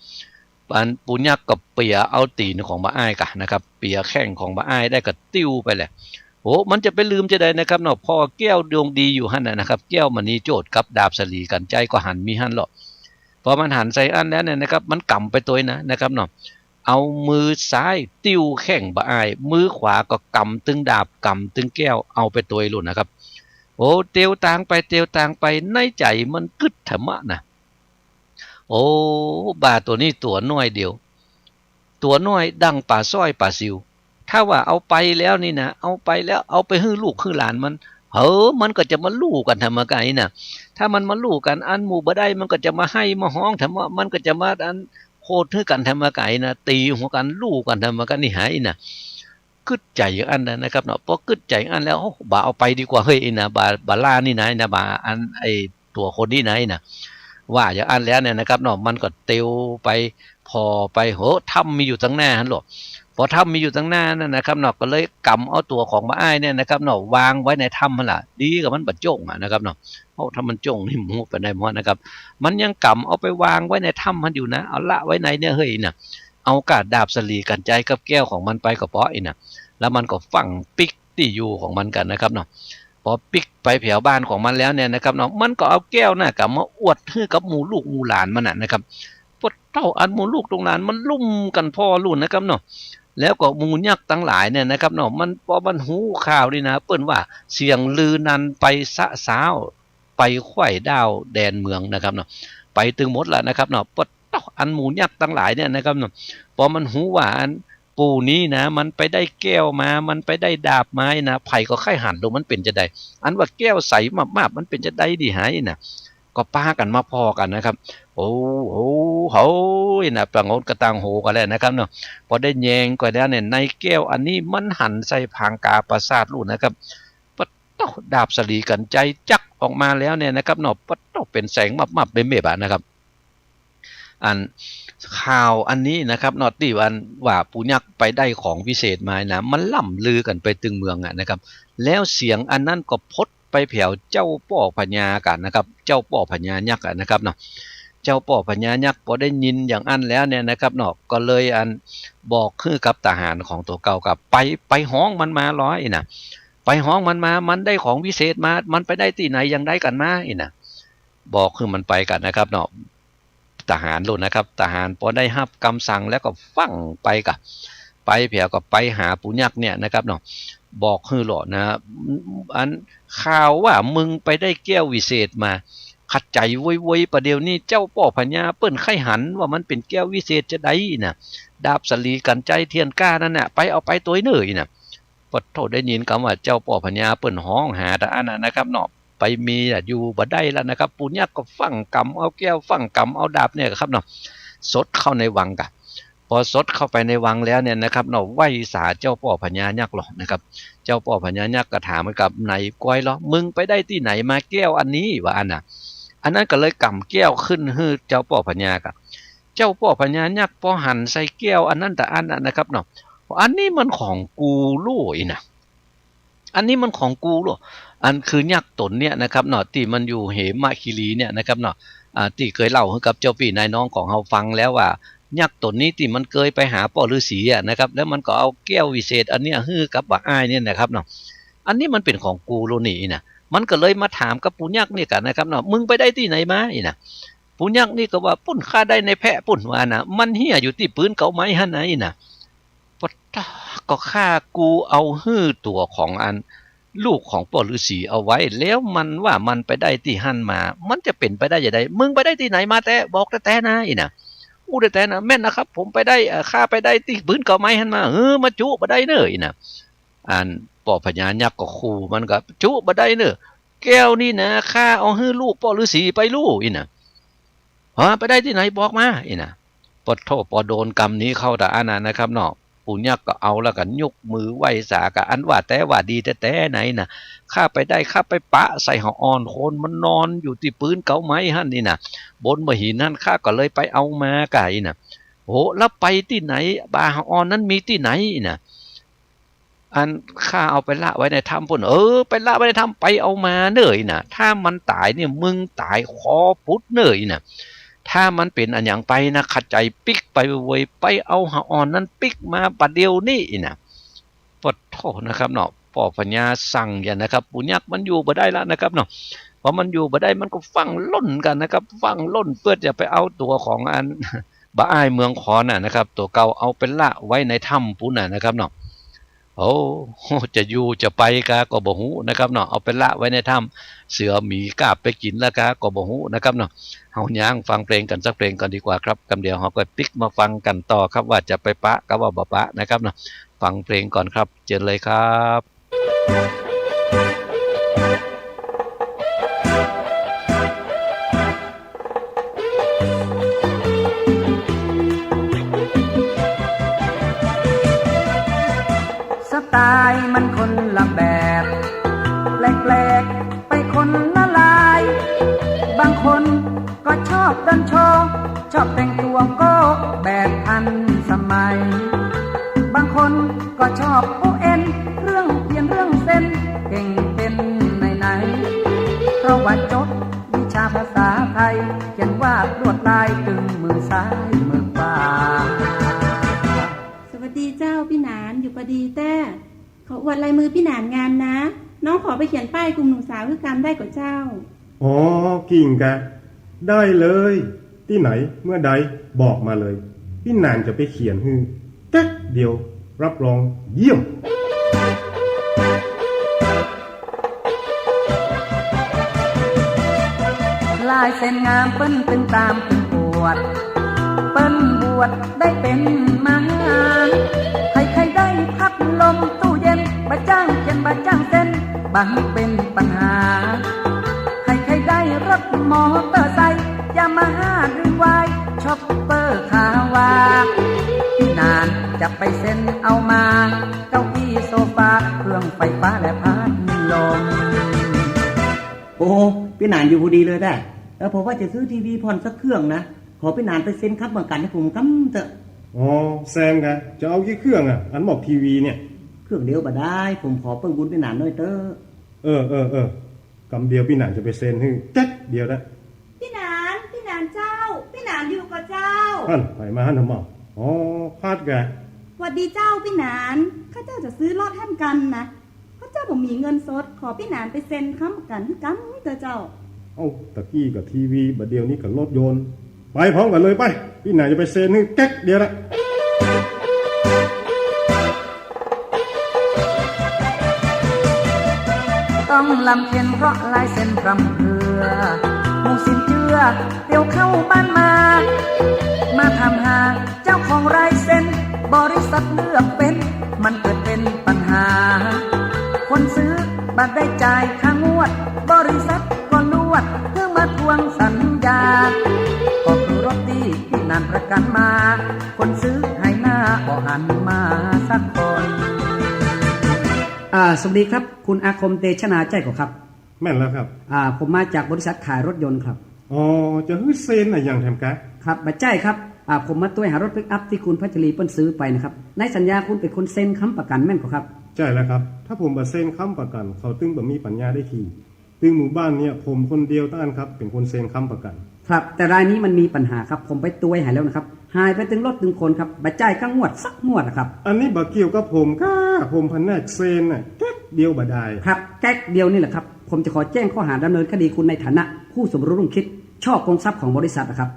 อันปู่ยักษ์ก็เปียเอาตี๋นของบ่าอ้ายก่ะนะครับ เปียแข้งของบ่าอ้ายได้ก็ติ้วไปแหละ โอ้ มันจะไปลืมจะใดนะครับเนาะ ผ่อแก้วดวงดีอยู่หั้นน่ะนะครับ แก้วมณีโจทย์กับดาบสะหลีกั๋นไจ๊ก็หันมีหั้นเลาะ ปอมันหันใส่อั้นแล้วเนี่ยนะครับ มันก๋ำไปตวยนะ นะครับเนาะ เอามือซ้ายติ้วแข้งบ่าอ้าย มือขวาก็ก๋ำตึงดาบ ก๋ำตึงแก้ว เอาไปตวยโลดนะครับ โอ้ เตียวตางไป เตียวตางไป ในใจ๋มันกึ๊ดถะมะนะ โอ้ บ่าตั๋วนี้ตั๋วน้อยเดียว ตั๋วน้อยดั่งป๋าสร้อยป๋าสิว ถ้าว่าเอาไปแล้วนี่นะ เอาไปแล้ว เอาไปหื้อลูกหื้อหลานมัน เฮ้อ มันก็จะมาลู่กั๋นทำไมน่ะ ถ้ามันมาลู่กั๋น อันหมู่บ่ได้ มันก็จะมาไห้มาฮ้องทำไม มันก็จะมาอันโหดหื้อกั๋นทำไมนะ ตี๋หัวกั๋น ลู่กั๋นทำไมนี่หาน่ะ กึ๊ดใจ๋อย่างอั้นนะครับเนาะ ปอกึ๊ดใจ๋อย่างอั้นแล้ว โอ้ บ่าเอาไปดีกว่าเฮ้ย ไอ้น่ะ บ่า บ่าล่านี่นะ ไอ้น่ะ บ่าอัน ไอ้ตั๋วคนนี้นะ ไอ้น่ะ ว่าอย่างอั้นแล้วเนี่ยนะครับเนาะ มันก็เตียวไป ผ่อไป โห ถ้ำมีอยู่ตังหน้าหั้นโลด ปอถ้ำมีอยู่ตังหน้านั่นนะครับเนาะ ก็เลยก๋ำเอาตั๋วของบ่าอ้ายเนี่ยนะครับเนาะ วางไว้ในถ้ำหั้นล่ะ ดีกับมันบ่จ้งอะนะครับเนาะ โอ้ ถ้ามันจ้งนี่หมู่ไปได้หมดนะครับ มันยังก๋ำเอาไปวางไว้ในถ้ำหั้นอยู่นะ เอาละไว้ในเนี่ยเฮ้ยน่ะ เอาก้าดาบสะหลีกั๋นไจ๊กับแก้วของมันไปก็ปอไอ้น่ะ แล้วมันก็ฟั่งปิ๊กตี้อยู่ของมันกั๋นนะครับเนาะ ปอปิ๊กไปแผวบ้านของมันแล้วเนี่ยนะครับเนาะ มันก็เอาแก้วน่ะกลับมาอวดหื้อกับหมู่ลูกหมู่หลานมันน่ะนะครับ ปะโธ่ อันหมู่ลูกหมู่หลานมันลุ่มกั๋นผ่อโลดนะครับเนาะ แล้วก็หมู่ยักษ์ตังหลายเนี่ยนะครับเนาะ มัน ปอมันฮู้ข่าวนี่นะ เปิ้นว่าเสียงลือนั้นไปสะซ้าว ไปไขว่ด้าวแดนเมืองนะครับเนาะ ไปตึงหมดละนะครับเนาะ ปะโธ่ อันหมู่ยักษ์ตังหลายเนี่ยนะครับเนาะ ปอมันฮู้ว่าอันปู่นี้นะ มันไปได้แก้วมา มันไปได้ดาบมานะ ใผก็ใค่หันโลดมันเป๋นจาใด อันว่าแก้วใสมาบๆ มันเป๋นจาใดดีหาน่ะ ก็ปากั๋นมาผ่อกั๋นนะครับ โอ้ โอ้ โหยน่ะ ต่างคนก็ต่างโหกั๋นแล้วนะครับเนาะ ปอได้แยงก็แล้วเนี่ย ในแก้วอันนี้มันหันใส่ผางกาปราสาทโลดนะครับ ปะโธ่ ดาบสะหลีกั๋นไจ๊จั๊กออกมาแล้วเนี่ยนะครับเนาะ ปะโธ่ เป๋นแสงมับๆ เมบๆ อะนะครับ อันข่าวอันนี้นะครับเนาะ ตี้อันว่าปู่ยักษ์ไปได้ของวิเศษมานะ มันล่ำลือกั๋นไปตึงเมืองอะนะครับ แล้วเสียงอันนั้นก็พดไปแผวเจ้าป้อพญากั๋นนะครับ เจ้าป้อพญายักษ์อะนะครับเนาะ เจ้าป้อพญายักษ์ปอได้ยินอย่างอั้นแล้วเนี่ยนะครับเนาะ ก็เลยอันบอกหื้อกับทหารของตั๋วเก่ากับไป ไปฮ้องมันมาลอไอ้น่ะ ไปฮ้องมันมา มันได้ของวิเศษมา มันไปได้ตี้ไหนอย่างใดกั๋นมาไอ้น่ะ บอกหื้อมันไปกั๋นนะครับเนาะ ทหารโลดนะครับ ทหารปอได้ฮับกำสั่งแล้วก็ฟั่งไปก่ะ ไปแผวก็ไปหาปู่ยักษ์เนี่ยนะครับเนาะ บอกหื้อโลดนะ อันข่าวว่ามึงไปได้แก้ววิเศษมา ขัดใจ๋โวยๆ ประเดี๋ยวนี้เจ้าป้อพญาเปิ้นใค่หันว่ามันเป๋นแก้ววิเศษจาใดน่ะ ดาบสะหลีกั๋นไจ๊เทียนก้านั่นน่ะ ไปเอาไปตวยเน่อไอ้น่ะ ปะโธ่ ได้ยินกำว่าเจ้าป้อพญาเปิ้นฮ้องหาตะอั้นน่ะนะครับเนาะ ไปมีอะอยู่บ่ได้แล้วนะครับ ปู่ยักษ์ก็ฟั่งก๋ำเอาแก้ว ฟั่งก๋ำเอาดาบเนี่ยครับเนาะ สดเข้าในวังก่ะ ปอสดเข้าไปในวังแล้วเนี่ยนะครับเนาะ ไหว้สาเจ้าป้อพญายักษ์โลดนะครับ เจ้าป้อพญายักษ์ก็ถามกับ ไหนก๊วยลอ มึงไปได้ตี้ไหนมาแก้วอันนี้ ว่าอั้นน่ะ อันนั้นก็เลยก๋ำแก้วขึ้นหื้อเจ้าป้อพญาก่ะ เจ้าป้อพญายักษ์ปอหันใส่แก้วอันนั้นตะอั้นน่ะนะครับเนาะ อันนี้มันของกูโลดไอ้น่ะ อันนี้มันของกูโลด อันคือยักษ์ต๋นเนี่ยนะครับเนาะ ตี้มันอยู่เหมะคีรีเนี่ยนะครับเนาะ อ่า ตี้เกยเล่าหื้อกับเจ้าปี้นายน้องของเฮาฟังแล้วว่า ยักษ์ต๋นนี้ตี้มันเกยไปหาป้อฤๅษีอะนะครับ แล้วมันก็เอาแก้ววิเศษอันเนี้ยหื้อกับบ่าอ้ายเนี่ยนะครับเนาะ อันนี้มันเป๋นของกูโลดนี่ไอ้น่ะ มันก็เลยมาถามกับปู่ยักษ์นี่ก่ะนะครับเนาะ มึงไปได้ตี้ไหนมาไอ้น่ะ ปู่ยักษ์นี่ก็ว่า ปุ้น ข้าได้ในแพะปุ้น ว่าน่ะ มันเหี้ยอยู่ตี้ปื๊นเกาไม้หั้นไอ้น่ะ ปะโธ่ ก็ข้ากูเอาหื้อตั๋วของอันลูกของป้อฤๅษีเอาไว้ แล้วมันว่ามันไปได้ตี้หั้นมา มันจะเป๋นไปได้จาใด มึงไปได้ตี้ไหนมาแต๊ บอกแต๊ๆ นะไอ้น่ะ อู้แต๊ๆ นะ แม่นนะครับ ผมไปได้ เอ่อ ข้าไปได้ตี้ปื๊นเกาไม้หั้นมา เออ มาจุบ่ได้เน่อไอ้น่ะ อันป้อพญายักษ์ก็ขู่มันก็ จุบ่ได้เน่อ แก้วนี่นะ ข้าเอาหื้อลูกป้อฤๅษีไปโลดไอ้น่ะ ฮะ ไปได้ตี้ไหน บอกมาไอ้น่ะ ปะโธ่ ปอโดนกำนี้เข้าตะอั้นน่ะนะครับเนาะ ปู่ยักษ์ก็เอาแล้วก็ยกมือไหว้สา ก็อันว่าแต๊ว่าดีแต๊ๆ ไหนน่ะ ข้าไปได้ ข้าไปปะใส่หาอ่อนโคนมันนอนอยู่ตี้ปื๊นเก๊าไม้หั้นนี่น่ะ บนบ่าหินหั้น ข้าก็เลยไปเอามาก่ะ อี้น่ะ โห แล้วไปตี้ไหน บ่าหาอ่อนนั้นมีตี้ไหน อี้น่ะ อันข้าเอาไปละไว้ในถ้ำปู้น เออ ไปละไว้ในถ้ำ ไปเอามาเน่อ อี้น่ะ ถ้ามันต๋ายเนี่ย มึงต๋ายคอปุดเน่อ อี้น่ะ ถ้ามันเป๋นอะหยังไปนะ ข้าใจ๋ปิ๊กไปเว้ย ไปเอาหาอ่อนนั้นปิ๊กมาบ่าเดี่ยวนี้ อี้น่ะ ปะโถนะครับเนาะ ป้อปัญญาสั่งอย่างนะครับ ปู่ยักษ์มันอยู่บ่ได้ละนะครับเนาะ พอมันอยู่บ่ได้มันก็ฟั่งล่นกั๋นนะครับ ฟั่งล่นเปื้อจะไปเอาตั๋วของอัน บ่าอ้ายเมืองคอนน่ะนะครับ ตั๋วเก่าเอาไปละไว้ในถ้ำปู้นน่ะนะครับเนาะ โอ้ จะอยู่จะไปกาก็บ่ฮู้นะครับเนาะ เอาไปละไว้ในถ้ำ เสือหมีกาบไปกิ๋นละกาก็บ่ฮู้นะครับเนาะ เฮาย้างฟังเพลงกั๋นสักเพลงก่อนดีกว่าครับ กำเดี๋ยวเฮาก็ปิ๊กมาฟังกั๋นต่อครับ ว่าจะไปปะกับว่าบ่ปะนะครับเนาะ ฟังเพลงก่อนครับ เจิญเลยครับ สไตล์มันคนละแบบ แปลกๆ ไปคนละลาย บางคนก็ชอบเดินโชว์ ชอบแต่งตั๋วโก๊แบบทันสมัย บางคนก็ชอบอู้เอ็น เรื่องเขียนเรื่องเซ็น เก่งเป็นไหนๆ เพราะว่าจบวิชาภาษาไทย เขียนวาดลวดลายตึงมือซ้ายมือขวา สวัสดีเจ้าปี้หนาน อยู่ปอดีแต๊ ขออวดลายมือปี้หนานงามนะ น้องขอไปเขียนป้ายกลุ่มหนุ่มสาวหื้อกำได้ก่อเจ้า อ๋อ กิ่งกะ ได้เลย ตี้ไหน เมื่อใด บอกมาเลย ปี้หนานจะไปเขียนหื้อ แก๊กเดียว รับรองเยี่ยม ลายเส้นงามเปิ้นตึงต๋ามเปิ้นอวด เปิ้นบวชได้เป๋นมหา ใค่ๆ ได้พัดลมตู้เย็น บ่าจ้างเขียนบ่าจ้างเซ็น บ่าหื้อเป๋นปัญหา ใค่ๆ ได้รถมอเตอร์ไซค์ ยามาฮ่าหรือวาย ชอปเปอร์คาวา ปี้หนานจะไปเซ็นเอามา เก้าอี้โซฟา เครื่องไฟฟ้าและพัดลม โอ้ ปี้หนานอยู่พอดีเลยแต๊ เออ ผมว่าจะซื้อทีวีพ่อนสักเครื่องนะ ขอปี้หนานไปเซ็นค้ำประกั๋นหื้อผมกำเต๊อะ อ๋อ แซมกะ จะเอากี่เครื่องอะ อันหมอกทีวีเนี่ย เครื่องเดียวบ่ได้ ผมขอเปิ้งบุญปี้หนานหน้อยเต๊อะ เออ เออ เออ กำเดียวปี้หนานจะไปเซ็นหื้อ แก๊กเดียวนะ ปี้หนาน ปี้หนานเจ้า ปี้หนานอยู่ก่อเจ้า หั้น ใผมาหั้นทำไม อ๋อ พัดกะ หวัดดีเจ้าปี้หนาน ข้าเจ้าจะซื้อรถหั้นกั๋นนะ ข้าเจ้าบ่มีเงินสด ขอปี้หนานไปเซ็นค้ำประกั๋นหื้อกำเต๊อะเจ้า เอ้า ตะกี้ก็ทีวี บ่าเดี่ยวนี้ก็รถยนต์ ไปพร้อมกั๋นเลยไป ปี้หนานจะไปเซ็นหื้อแก๊กเดียวนะ ต้องลำเค็ญเพราะลายเซ็นพร่ำเพรื่อ หมู่สินเจื้อเตียวเข้าบ้านมา มาถามหาเจ้าของลายเซ็น บริษัทเลือกเฟ้น มันเกิดเป๋นปัญหา คนซื้อบ่ได้จ่ายค่างวด บริษัทก็นวด เพื่อมาทวงสัญญา ก็คือรถตี้ปี้หนานประกั๋นมา คนซื้อหายหน้าบ่หันมาสักคน อ่า สวัสดีครับ คุณอาคมเตชะนาใจ้ก่อครับ แม่นแล้วครับ อ่า ผมมาจากบริษัทขายรถยนต์ครับ อ๋อ จะหื้อเซ็นอะหยังแถมกะ ครับ บ่ใจ้ครับ อ่า ผมมาตวยหารถปิกอัพตี้คุณพัชรีเปิ้นซื้อไปนะครับ ในสัญญาคุณเป๋นคนเซ็นค้ำประกั๋นแม่นก่อครับ ใจ้แล้วครับ ถ้าผมบ่เซ็นค้ำประกั๋น เขาตึงบ่มีปัญญาได้ขี่ ตึงหมู่บ้านเนี่ย ผมคนเดียวเต้าอั้นครับ เป๋นคนเซ็นค้ำประกั๋น ครับ แต่รายนี้มันมีปัญหาครับ ผมไปตวยหาแล้วนะครับ หายไปตึงรถตึงคนครับ บ่จ่ายค่างวดสักงวดอะครับ อันนี้บ่เกี่ยวกับผมก้า ผมผนกเซ็นน่ะ แก๊กเดียวบ่ได้ ครับ แก๊กเดียวนี่แหละครับ ผมจะขอแจ้งข้อหาดำเนินคดีคุณในฐานะผู้สมรู้ร่วมคิด ฉ้อโกงทรัพย์ของบริษัทอะครับ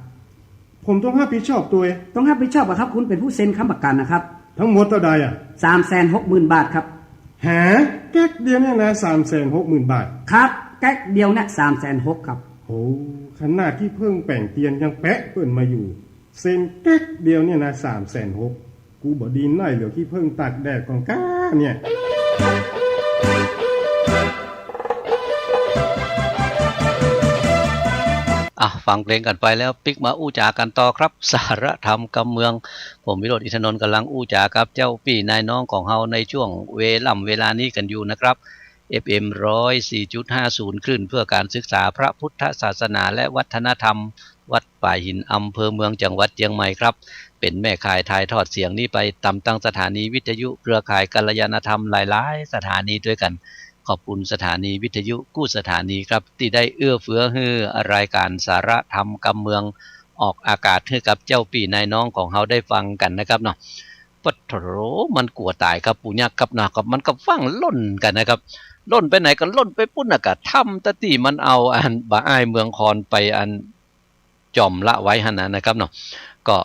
ผมต้องฮับผิดชอบตวย ต้องฮับผิดชอบอะครับ คุณเป๋นผู้เซ็นค้ำประกั๋นนะครับ ทั้งหมดเต้าใดอะ สามแสนหกหมื่นบาทครับ หา แก๊กเดียวเนี่ยนะ สามแสนหกหมื่นบาท ครับ แก๊กเดียวเนี่ย สามแสนหกครับ โอ้ ขนาดขี้เผิ้งแป๋งเตียนยังแปะเปิ้นมาอยู่ เซ็นแก๊กเดียวเนี่ยนะ สามแสนหก กูบ่ดีน้อยเหลือขี้เผิ้งตากแดดก่อนก้าเนี่ย เ อ่ะ ฟังเพลงกั๋นไปแล้ว ปิ๊กมาอู้จ๋ากั๋นต่อครับ สาระธรรมกำเมือง ผมวิโรจน์ อินทนนท์ ก่ำลังอู้จ๋ากับเจ้าปี้นายน้องของเฮาในช่วงเวล่ำเวลานี้กั๋นอยู่นะครับ เอฟเอ็ม ร้อยสี่จุดห้าศูนย์ คลื่นเพื่อการศึกษาพระพุทธศาสนาและวัฒนธรรม วัดป่าหิน อำเภอเมือง จังหวัดเจียงใหม่ครับ เป๋นแม่ข่ายถ่ายทอดเสียงนี้ไปต๋ามตังสถานีวิทยุเครือข่ายกัลยาณธรรมหลายๆ สถานีตวยกั๋น ขอบคุณสถานีวิทยุกู้สถานีครับ ตี้ได้เอื้อเฟื้อหื้อรายก๋านสาระธรรมกำเมืองออกอากาศหื้อกับเจ้าปี้นายน้องของเฮาได้ฟังกั๋นนะครับเนาะ ปะโถ มันกั๋วต๋ายครับ ปู่ยักษ์ครับเนาะ ก็มันก็ฟั่งล่นกั๋นนะครับ ล่นไปไหนก็ล่นไปปู๊นน่ะ ก็ถ้ำตะตี้มันเอาอันบ่าอ้ายเมืองคอนไปอัน จ่อมละไว้หั้นน่ะนะครับเนาะ ก็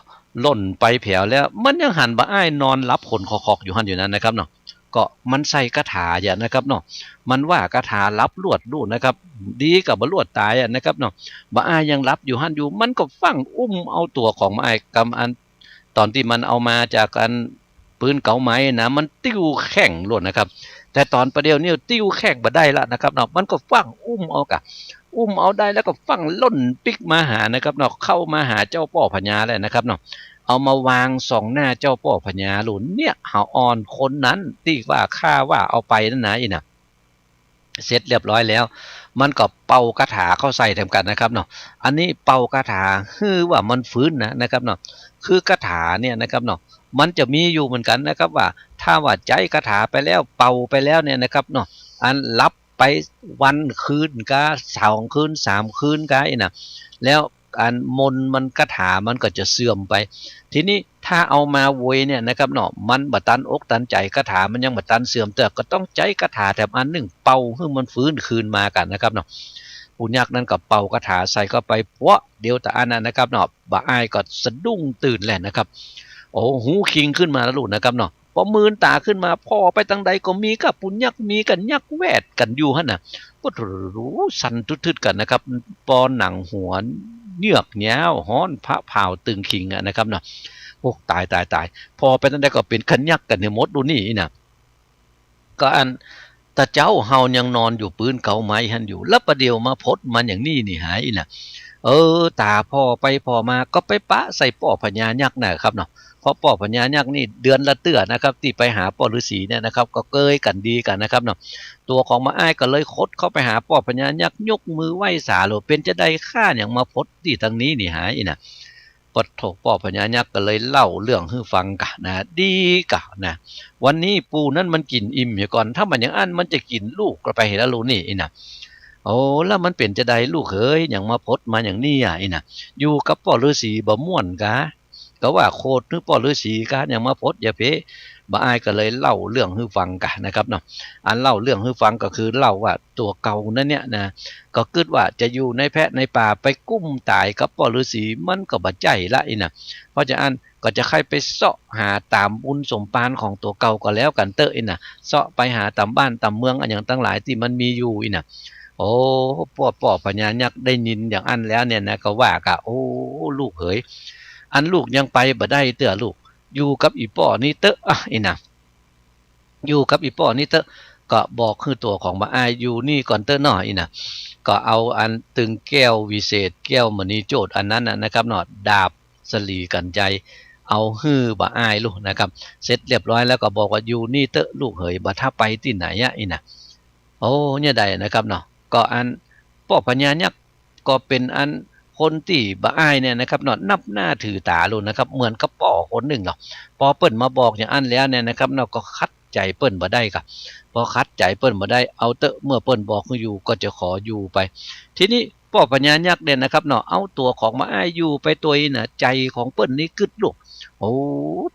ล่นไปแผวแล้ว มันยังหันบ่าอ้ายนอนหลับขนขอกๆ อยู่หั้นอยู่นั้นนะครับเนาะ ก็มันใส่คาถาอยู่นะครับเนาะ มันว่าคาถาหลับลวดลู้นะครับ ดีกว่าบ่ลวดต๋ายอะนะครับเนาะ บ่าอ้ายยังหลับอยู่หั้นอยู่ มันก็ฟั่งอุ้มเอาตั๋วของบ่าอ้ายกำอัน ต๋อนตี้มันเอามาจากอันปื๊นเก๋าไม้นะ มันติ้วแข้งโลดนะครับ แต่ต๋อนประเดี๋ยวนี้ติ้วแข้งบ่ได้ละนะครับเนาะ มันก็ฟั่งอุ้มเอากะ อุ้มเอาได้แล้วก็ฟั่งล่นปิ๊กมาหานะครับเนาะ เข้ามาหาเจ้าป้อพญาแล้วนะครับเนาะ เอามาวางส่องหน้าเจ้าป้อพญาลูก เนี่ย หาอ่อนคนนั้นตี้ว่าข้าว่าเอาไปนั่นนะ อี้น่ะ เสร็จเรียบร้อยแล้ว มันก็เป่าคาถาเข้าใส่แถมกั๋นนะครับเนาะ อันนี้เป่าคาถาหื้อว่ามันฟื้นนะ นะครับเนาะ คือคาถาเนี่ยนะครับเนาะ มันจะมีอยู่เหมือนกั๋นนะครับว่า ถ้าว่าใจ๊คาถาไปแล้ว เป่าไปแล้วเนี่ยนะครับเนาะ อันหลับไปวันคืนกา สองคืน สามคืนกา อี้น่ะ แล้วอันมนต์มัน คาถามันก็จะเสื่อมไป ทีนี้ถ้าเอามาโวยเนี่ยนะครับเนาะ มันบ่ตันอกตันใจ๋ คาถามันยังบ่ตันเสื่อมเตื้อ ก็ต้องใจ๊คาถาแถมอันนึ่งเป่าหื้อมันฟื้นคืนมากั๋นนะครับเนาะ ปู่ยักษ์นั้นก็เป่าคาถาใส่เข้าไป พวดเดียวตะอั้นน่ะนะครับเนาะ บ่าอ้ายก็สะดุ้งตื่นแหละนะครับ โอ้ หูคิงขึ้นมาแล้วลูกนะครับเนาะ ปอมืนต๋าขึ้นมา ผ่อไปตังใดก็มีก้า ปู่ยักษ์ มีก้ายักษ์แวดกั๋นอยู่หั้นน่ะ ปะโถ สั่นทึดๆ กั๋นนะครับ ปอหนังหัวเยือกย้าว ฮ้อนผะผ่าวตึงคิงอะนะครับเนาะ โอ้ ต๋าย ต๋าย ต๋าย ผ่อไปตังใดก็เป๋นก้ายักษ์กั๋นหื้อหมดลูกนี่ อี้น่ะ ก็อัน ตะเจ๊าเฮายังนอนอยู่ปื๊นเก๋าไม้หั้นอยู่ แล้วประเดี๋ยวมาพดมันอย่างนี้นี่หา อี้น่ะ เออ ต๋าผ่อไปผ่อมาก็ไปปะใส่ป้อพญายักษ์น่ะครับเนาะ เพราะป้อพญายักษ์นี่เดือนละเตื้อนะครับ ตี้ไปหาป้อฤๅษีเนี่ยนะครับ ก็เกยกั๋นดีกั๋นนะครับเนาะ ตั๋วของบ่าอ้ายก็เลยขดเข้าไปหาป้อพญายักษ์ ยกมือไหว้สาโลด เป๋นจาใดข้ายังมาพดตี้ตังนี้นี่หา อี้น่ะ ปะโถ ป้อพญายักษ์ก็เลยเล่าเรื่องหื้อฟังกะนะ ดีกะนะ วันนี้ปู่นั้นมันกิ๋นอิ่มเหียก่อน ถ้าบ่อย่างอั้นมันจะกิ๋นลูกก็ไปเหียละลูกนี่ อี้น่ะ โอ้ แล้วมันเป๋นจาใดลูกเหย ยังมาพดมาอย่างนี้อะ อี้น่ะ อยู่กับป้อฤๅษีบ่ม่วนกา ก็ว่าโขดหื้อป้อฤๅษีกา ยังมาพดอย่าเพ บ่าอ้ายก็เลยเล่าเรื่องหื้อฟังกะนะครับเนาะ อันเล่าเรื่องหื้อฟังก็คือเล่าว่าตั๋วเก่านั้นเนี่ยนะ ก็กึ๊ดว่าจะอยู่ในแพะในป่า ไปกุ้มต๋ายกับป้อฤๅษี มันก็บ่ใจ้ละ อี้น่ะ เพราะจาอั้นก็จะใค่ไปเซาะหาต๋ามบุญสมภารของตั๋วเก่าก็แล้วกั๋นเต๊อะ อี้น่ะ เซาะไปหาต๋ามบ้านต๋ามเมืองอะหยังตังหลายตี้มันมีอยู่ อี้น่ะ โอ้ ป้อ ป้อพญายักษ์ได้ยินอย่างอั้นแล้วเนี่ยนะ ก็ว่ากะ โอ้ ลูกเหย อันลูกยังไปบ่ได้เตื้อลูก อยู่กับอี่ป้อนี้เต๊อะอะ อี้น่ะ อยู่กับอี่ป้อนี้เต๊อะ ก็บอกหื้อตั๋วของบ่าอ้ายอยู่นี่ก่อนเต๊อะเนาะ อี้น่ะ ก็เอาอันตึงแก้ววิเศษ แก้วมณีโจทย์อันนั้นน่ะนะครับเนาะ ดาบสะหลีกัญไชย เอาหื้อบ่าอ้ายลูกนะครับ เสร็จเรียบร้อยแล้วก็บอกว่าอยู่นี่เต๊อะลูกเหย บ่ถ้าไปตี้ไหนอะ อี้น่ะ โอ้ เนี่ยใดนะครับเนาะ ก็อันป้อพญายักษ์ ก็เป๋นอันคนตี้บ่าอ้ายเนี่ยนะครับเนาะ นับหน้าถือต๋าลูกนะครับ เหมือนกับป้อคนนึ่งเนาะ ปอเปิ้นมาบอกอย่างอั้นแล้วเนี่ยนะครับเนาะ ก็ขัดใจ๋เปิ้นบ่ได้กะ ปอขัดใจ๋เปิ้นบ่ได้ เอาเต๊อะ เมื่อเปิ้นบอกหื้ออยู่ก็จะขออยู่ไป ทีนี้ป้อพญายักษ์เนี่ยนะครับเนาะ เอาตั๋วของบ่าอ้ายอยู่ไปตวยน่ะ ใจ๋ของเปิ้นนี่กึ๊ดลูก โอ้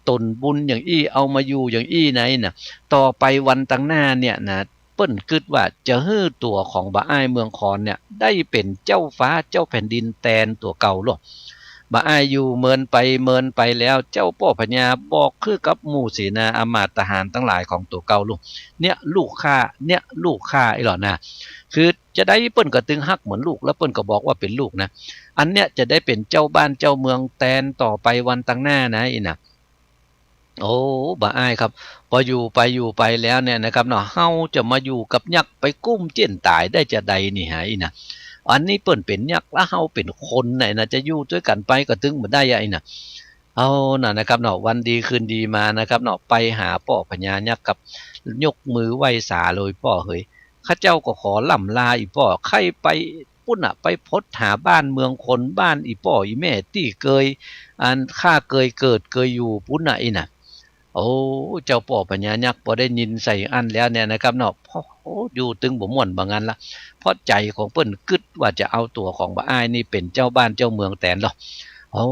ต๋นบุญอย่างอี้ เอามาอยู่อย่างอี้นะ อี้น่ะ ต่อไปวันตังหน้าเนี่ยนะ เปิ้นกึ๊ดว่าจะหื้อตั๋วของบ่าอ้ายเมืองคอนเนี่ย ได้เป๋นเจ้าฟ้าเจ้าแผ่นดินแตนตั๋วเก่าลูก บ่าอ้ายอยู่เมินไปเมินไปแล้ว เจ้าป้อพญาบอกหื้อกับหมู่เสนาอำมาตย์ทหารตังหลายของตั๋วเก่าลูก เนี่ยลูกข้า เนี่ยลูกข้า อี้หล่อนะ คือจาใดเปิ้นก็ตึงฮักเหมือนลูก แล้วเปิ้นก็บอกว่าเป๋นลูกนะ อันเนี้ยจะได้เป๋นเจ้าบ้านเจ้าเมืองแตนต่อไปวันตังหน้านะ อี้น่ะ โอ้ บ่าอ้ายครับ ปออยู่ไปอยู่ไปแล้วเนี่ยนะครับเนาะ เฮาจะมาอยู่กับยักษ์ ไปกุ้มเจี้ยนต๋ายได้จาใดนี่หา อี้น่ะ อันนี้เปิ้นเป๋นยักษ์ ละเฮาเป๋นคนไหนนะ จะอยู่ตวยกั๋นไปก็ตึงบ่ได้อะ อี้นะ เอาน่ะนะครับเนาะ วันดีคืนดีมานะครับเนาะ ไปหาป้อพญายักษ์กับยกมือไหว้สาเลย ป้อเหย ข้าเจ้าก็ขอล่ำลาอี้ป้อ ใค่ไปปุ้นน่ะ ไปพบหาบ้านเมืองคน บ้านอี้ป้ออี้แม่ตี้เกย อันข้าเกยเกิดเกยอยู่ปุ้นน่ะ อี้นะ โอ้ เจ้าป้อพญายักษ์ปอได้ยินใส่อั้นแล้วเนี่ยนะครับเนาะ โอ้ อยู่ตึงบ่ม่วนบ่างันละ เพราะใจ๋ของเปิ้นกึ๊ดว่าจะเอาตั๋วของบ่าอ้ายนี่เป๋นเจ้าบ้านเจ้าเมืองแตนลอ โอ้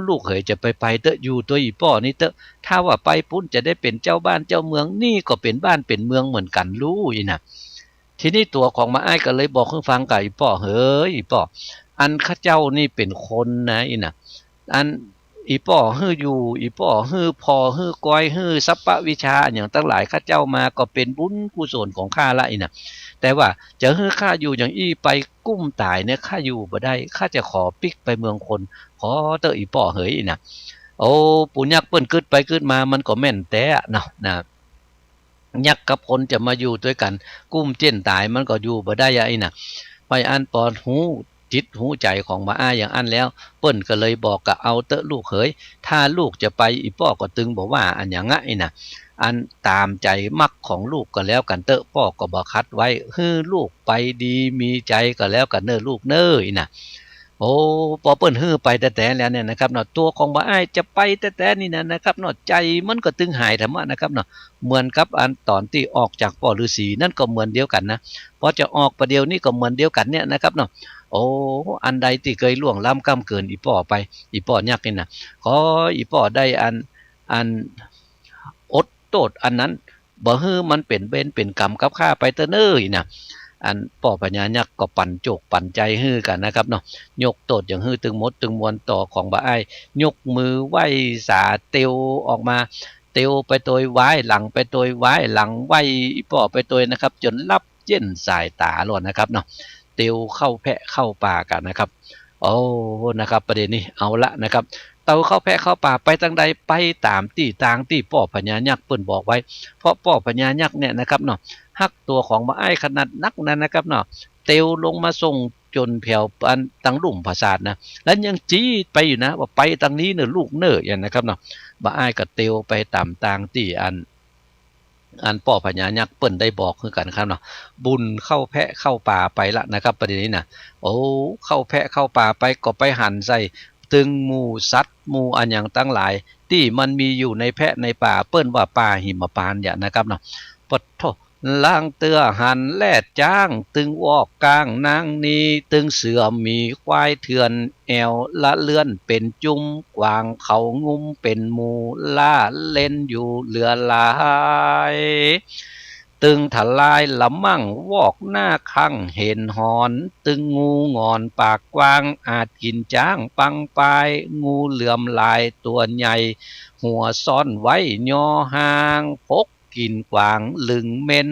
ลูกเหยจะไปไปเต๊อะ อยู่ตวยอี้ป้อนี่เต๊อะ ถ้าว่าไปปุ้นจะได้เป๋นเจ้าบ้านเจ้าเมือง นี่ก็เป๋นบ้านเป๋นเมืองเหมือนกั๋นลู่ อี้นะ ทีนี้ตั๋วของบ่าอ้ายก็เลยบอกหื้อฟังก่า อี้ป้อเหย อี้ป้อ อันข้าเจ้านี่เป๋นคนนะ อี้นะ อันอี้ป้อหื้ออยู่ อี้ป้อหื้อผ่อ หื้อกอย หื้อสัพพะวิชาอะหยังตังหลาย ข้าเจ้ามาก็เป๋นบุญกุศลของข้าละ อี้นะ แต่ว่าจะหื้อข้าอยู่อย่างอี้ไปกุ้มต๋ายเนี่ย ข้าอยู่บ่ได้ ข้าจะขอปิ๊กไปเมืองคน ขอเต๊อะ อี้ป้อเหย อี้นะ โอ้ ปู่ยักษ์เปิ้นกึ๊ดไปกึ๊ดมา มันก็แม่นแต๊เนาะ นะ ยักษ์กับคนจะมาอยู่ตวยกั๋น กุ้มเจ๊นต๋ายมันก็อยู่บ่ได้อะ อี้นะ ไปอันปอฮู้จิตฮู้ใจ๋ของบ่าอ้ายอย่างอั้นแล้ว เปิ้นก็เลยบอกก่า เอาเต๊อะลูกเหย ถ้าลูกจะไป อี้ป้อก็ตึงบ่ว่าอะหยังอะ อี้นะ อันต๋ามใจ๋มักของลูกก็แล้วกั๋นเต๊อะ ป้อก็บ่ขัดไว้ หื้อลูกไปดีมีใจ๋ก็แล้วกั๋นเน่อลูกเน่อ อี้นะ โอ้ ปอเปิ้นหื้อไปแต๊ๆ แล้วเนี่ยนะครับเนาะ ตั๋วของบ่าอ้ายจะไปแต๊ๆ นี่นะ นะครับเนาะ ใจ๋มันก็ตึงหายถะมะนะครับเนาะ เหมือนกับอันต๋อนตี้ออกจากป้อฤๅษีนั่นก็เหมือนเดียวกั๋นนะ ปอจะออกประเดี๋ยวนี้ก็เหมือนเดียวกั๋นเนี่ยนะครับเนาะ โอ้ อันใดตี้เกยล่วงล้ำก้ำเกินอี้ป้อไป อี้ป้อยักษ์นี่นะ ขออี้ป้อได้อัน อันอดโต้ษอันนั้น บ่หื้อมันเป๋นเวรเป๋นก๋รรมกับข้าไปเต๊อะเน่อ อี้นะ อันป้อพญายักษ์ก็ปั๋นโจกปั๋นใจ๋หื้อกั๋นนะครับเนาะ ยกโต้ษอย่างหื้อตึงหมดตึงมวล ตั๋วของบ่าอ้าย ยกมือไหว้สาเตียวออกมา เตียวไปตวยว้ายหลัง ไปตวยว้ายหลัง ไหว้อี้ป้อไปตวยนะครับ จ๋นลับเจ๊นสายต๋าลอนะครับเนาะ เตียวเข้าแพะเข้าป่ากั๋นนะครับ โอ้ นะครับ ประเด็นนี้ เอาละนะครับ เตียวเข้าแพะเข้าป่าไปตางใด ไปต๋ามตี้ตางตี้ป้อพญายักษ์เปิ้นบอกไว้ เพราะป้อพญายักษ์เนี่ยนะครับเนาะ ฮักตั๋วของบ่าอ้ายขนาดนักนั้นนะครับเนาะ เตียวลงมาส่งจ๋นแผวอันตังลุ่มผาสาทนะ แล้วยังจี๊ดไปอยู่นะ ว่าไปตางนี้เน่อลูกเน่อ อย่างนะครับเนาะ บ่าอ้ายก็เตียวไปต๋ามตางตี้อัน อันป้อพญายักษ์เปิ้นได้บอกคือกั๋นครับเนาะ บุญเข้าแพะเข้าป่าไปละนะครับ ประเด็นนี้นะ โอ้ เข้าแพะเข้าป่าไปก็ไปหันใส่ตึงหมู่สัตว์หมู่อะหยังตังหลาย ตี้มันมีอยู่ในแพะในป่า เปิ้นว่าป่าหิมปานต์อย่างนะครับเนาะ ปะโธ่ ลางเตื้อหันแลดจ๊าง ตึงวอกก้างนางนี้ ตึงเสือหมีควายเถื่อน แอ่วละเลื่อนเป๋นจุม กวางเขางุ้มเป๋นหมู่ ล่าเล่นอยู่เหลือหลาย ตึงทลายละมั่งวอกหน้าคั่งเห็นหอน ตึงงูหงอนปากกว้าง อาจกิ๋นจ๊างปังปาย งูเหลือมหลายตั๋วใหญ่ หัวซ่อนไว้ยอห่าง พก กิ๋นกวางลึงเม้น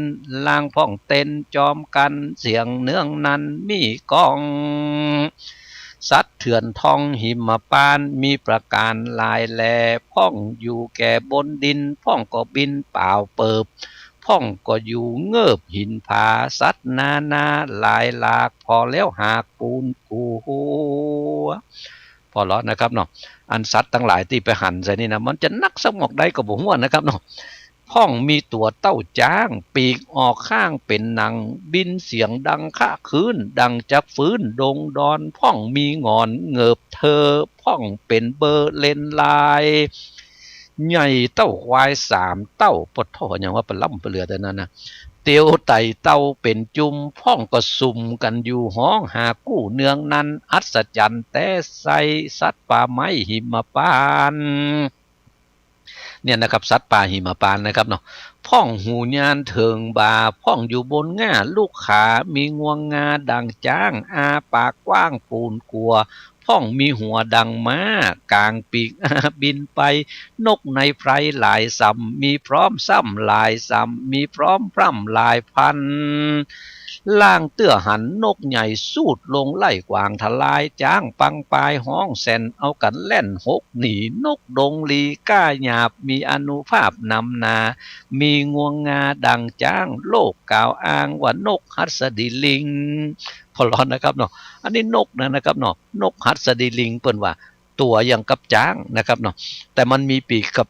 ลางพ่องเต้นจอมกั๋น เสียงเนืองนั้นมีก้อง สัตว์เถื่อนท่องหิมปานต์ มีประก๋านหลายแล พ่องอยู่แก่บนดิน พ่องก็บินเป๋าเปิบ พ่องก็อยู่เงิบหินผา สัตว์นานาหลายหลาก ผ่อแล้วหากปูนกั๋ว ผ่อแล้วนะครับเนาะ อันสัตว์ตังหลายตี้ไปหันใส่นี่นะ มันจะนักสักหมวกใดก็บ่ฮู้นะครับเนาะ พ่องมีตั๋วเต้าจ๊าง ปีกออกข้างเป๋นหนัง บินเสียงดังคะครื้น ดังจักฟื้นดงดอน พ่องมีหงอนเงิบเทอ พ่องเป๋นเบอเล่นลาย ใหญ่เต้าควายสามเต้า ปะโธ่ อะหยังว่าปะล้ำปะเหลือแต่นั้นนะ เตียวไต่เต้าเป๋นจุม พ่องก็สุมกั๋นอยู่ฮ้องหากู้เนืองนั้น อัศจรรย์แต๊ไซร้ สัตว์ป่าไม้หิมปานต์ เนี่ยนะครับ สัตว์ป่าหิมปานต์นะครับเนาะ พ่องหูยานเถิงบ่า พ่องอยู่บนง่าลูกขา มีงวงงาดังจ๊าง อาปากกว้างปูนกั๋ว พ่องมีหัวดังม้า ก๋างปีกอาบินไป นกในไพรหลายส่ำ มีพร้อมส่ำหลายส่ำ มีพร้อมพร่ำหลายพัน ล่างเตื้อหันนกใหญ่สูดลงไล่กวางทลาย จ๊างปังปายฮ้องแส่น เอากั๋นแล่นหกหนี นกดงลีก้าหยาบ มีอานุภาพนำหน้า มีงวงงาดังจ๊าง โลกกล่าวอ้างว่านกหัสดีลิง ผ่อหลอนนะครับเนาะ อันนี้นกนะ นะครับเนาะ นกหัสดีลิง เปิ้นว่าตั๋วอย่างกับจ๊างนะครับเนาะ แต่มันมีปีกกับ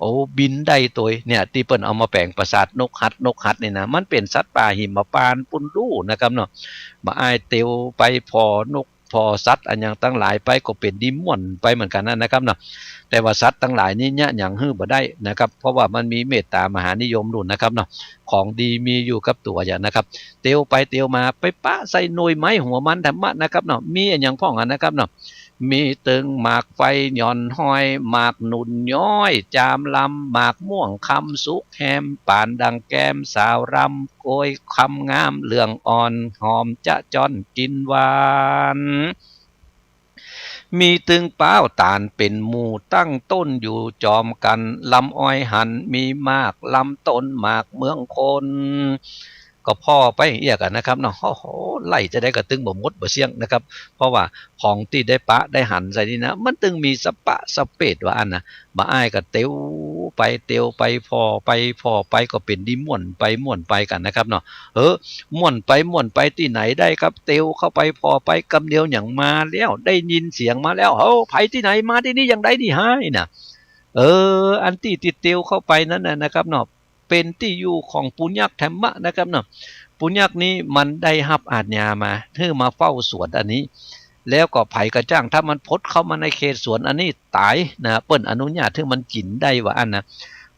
โอ้ บินได้ตวย เนี่ย ตี้เปิ้นเอามาแป๋งประสาทนกหัส นกหัสนี่นะ มันเป๋นสัตว์ป่าหิมพานต์ปู้นลู่นะครับเนาะ บ่าอ้ายเตียวไปผ่อนกผ่อสัตว์อะหยังตังหลายไปก็เป๋นดีม่วนไปเหมือนกั๋นนะ นะครับเนาะ แต่ว่าสัตว์ตังหลายนี้เยียะหยังหื้อบ่ได้นะครับ เพราะว่ามันมีเมตต๋ามหานิยมนู่นนะครับเนาะ ของดีมีอยู่กับตั๋วอย่างนะครับ เตียวไปเตียวมาไปปะใส่หน่วยไม้หัวมันแถมมะนะครับเนาะ มีอะหยังพ่องอะนะครับเนาะ มีตึงหมากไฟหย่อนห้อย หมากหนุนย้อยจามลำ หมากม่วงคำสุกแฮม ปานดังแก้มสาวรำ โกยคำงามเหลืองอ่อน หอมจะจ้อนกิ๋นหวาน มีตึงป๊าวตาลเป๋นหมู่ตั้งต้นอยู่จอมกั๋น ลำอ้อยหันมีหมาก ลำต้นหมากเมืองคน ก็ผ่อไปเอี้ยกั๋นนะครับเนาะ โอ้โห ไล่จะใดก็ตึงบ่หมดบ่เสี้ยงนะครับ เพราะว่าของตี้ได้ปะได้หันใส่นี่นะ มันตึงมีสะปะสะเปดว่าอั้นนะ บ่าอ้ายก็เตียวไปเตียวไป ผ่อไปผ่อไปก็เป๋นดีม่วนไปม่วนไปกั๋นนะครับเนาะ เออ ม่วนไปม่วนไปตี้ไหนได้ครับ เตียวเข้าไปผ่อไปกำเดียวหยังมาแล้ว ได้ยินเสียงมาแล้ว เฮ้ย ใผตี้ไหนมาตี้นี่อย่างใดนี่ฮ้ายนะ เออ อันตี้ตี้เตียวเข้าไปนั้นน่ะนะครับเนาะ เป๋นตี้อยู่ของปู่ยักษ์แถมมะนะครับเนาะ ปู่ยักษ์นี้มันได้ฮับอาชญามา หื้อมาเฝ้าสวนอันนี้ แล้วก็ใผก็จ้าง ถ้ามันผดเข้ามาในเขตสวนอันนี้ต๋ายนะ เปิ้นอนุญาตหื้อมันกิ๋นได้ว่าอั้นนะ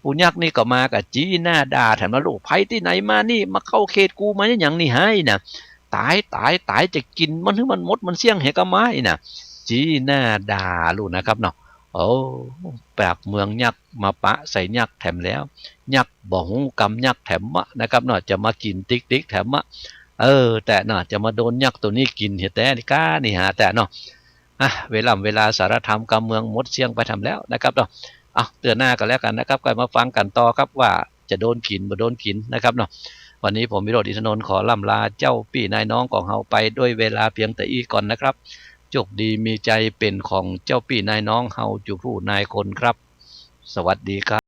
ปู่ยักษ์นี่ก็มาก็จี้หน้าด่าแถมมะ ลูก ใผตี้ไหนมานี่ มาเข้าเขตกูมาเยียะหยังนี่ฮ้ายนะ ต๋าย ต๋าย ต๋าย จะกิ๋นมันหื้อมันหมดมันเสี้ยงเหียก็ไม้นะ จี้หน้าด่าลูกนะครับเนาะ โอ้ ปากเมืองยักษ์มาปะใส่ยักษ์แถมแล้ว ยักษ์บ่ฮู้กำยักษ์แถมมะนะครับเนาะ จะมากิ๋นติ๊กติ๊กแถมมะ เออ แต่น่ะ จะมาโดนยักษ์ตั๋วนี้กิ๋นเหียแต๊นี่ก้านี่หาแต่เนาะ อ่ะ เวล่ำเวลาสารธรรมกำเมืองหมดเสี้ยงไปแถมแล้วนะครับเนาะ เอา เตื้อหน้าก็แล้วกั๋นนะครับ ก็มาฟังกั๋นต่อครับว่าจะโดนกิ๋นบ่โดนกิ๋นนะครับเนาะ วันนี้ผมวิโรจน์ อินทนนท์ ขอล่ำลาเจ้าปี้นายน้องของเฮาไปด้วยเวลาเพียงแต่อี้ก่อนนะครับ โจคดีมีชัยเป๋นของเจ้าปี้นายน้องเฮาจุกรูนายคนครับ สวัสดีครับ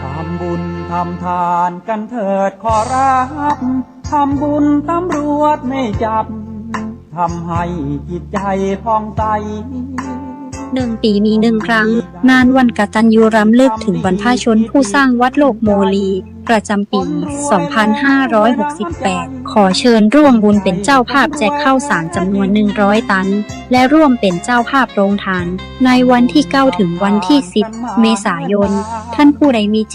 ทำบุญทำทานกันเถิดขอรับ ทำบุญตำรวจไม่จับ ทำให้จิตใจผ่องใส หนึ่งปี๋มีหนึ่งครั้ง งานวันกตัญญูรำลึกถึงบรรพชนผู้สร้างวัดโลกโมลี ประจำปี๋ สองพันห้าร้อยหกสิบแปด ขอเชิญร่วมบุญเป๋นเจ้าภาพแจกข้าวสารจ๋ำนวน หนึ่งร้อย ตัน และร่วมเป๋นเจ้าภาพโรงทาน ในวันตี้เก้า ถึงวันตี้สิบ เมษายน ท่านผู้ใดมีจิต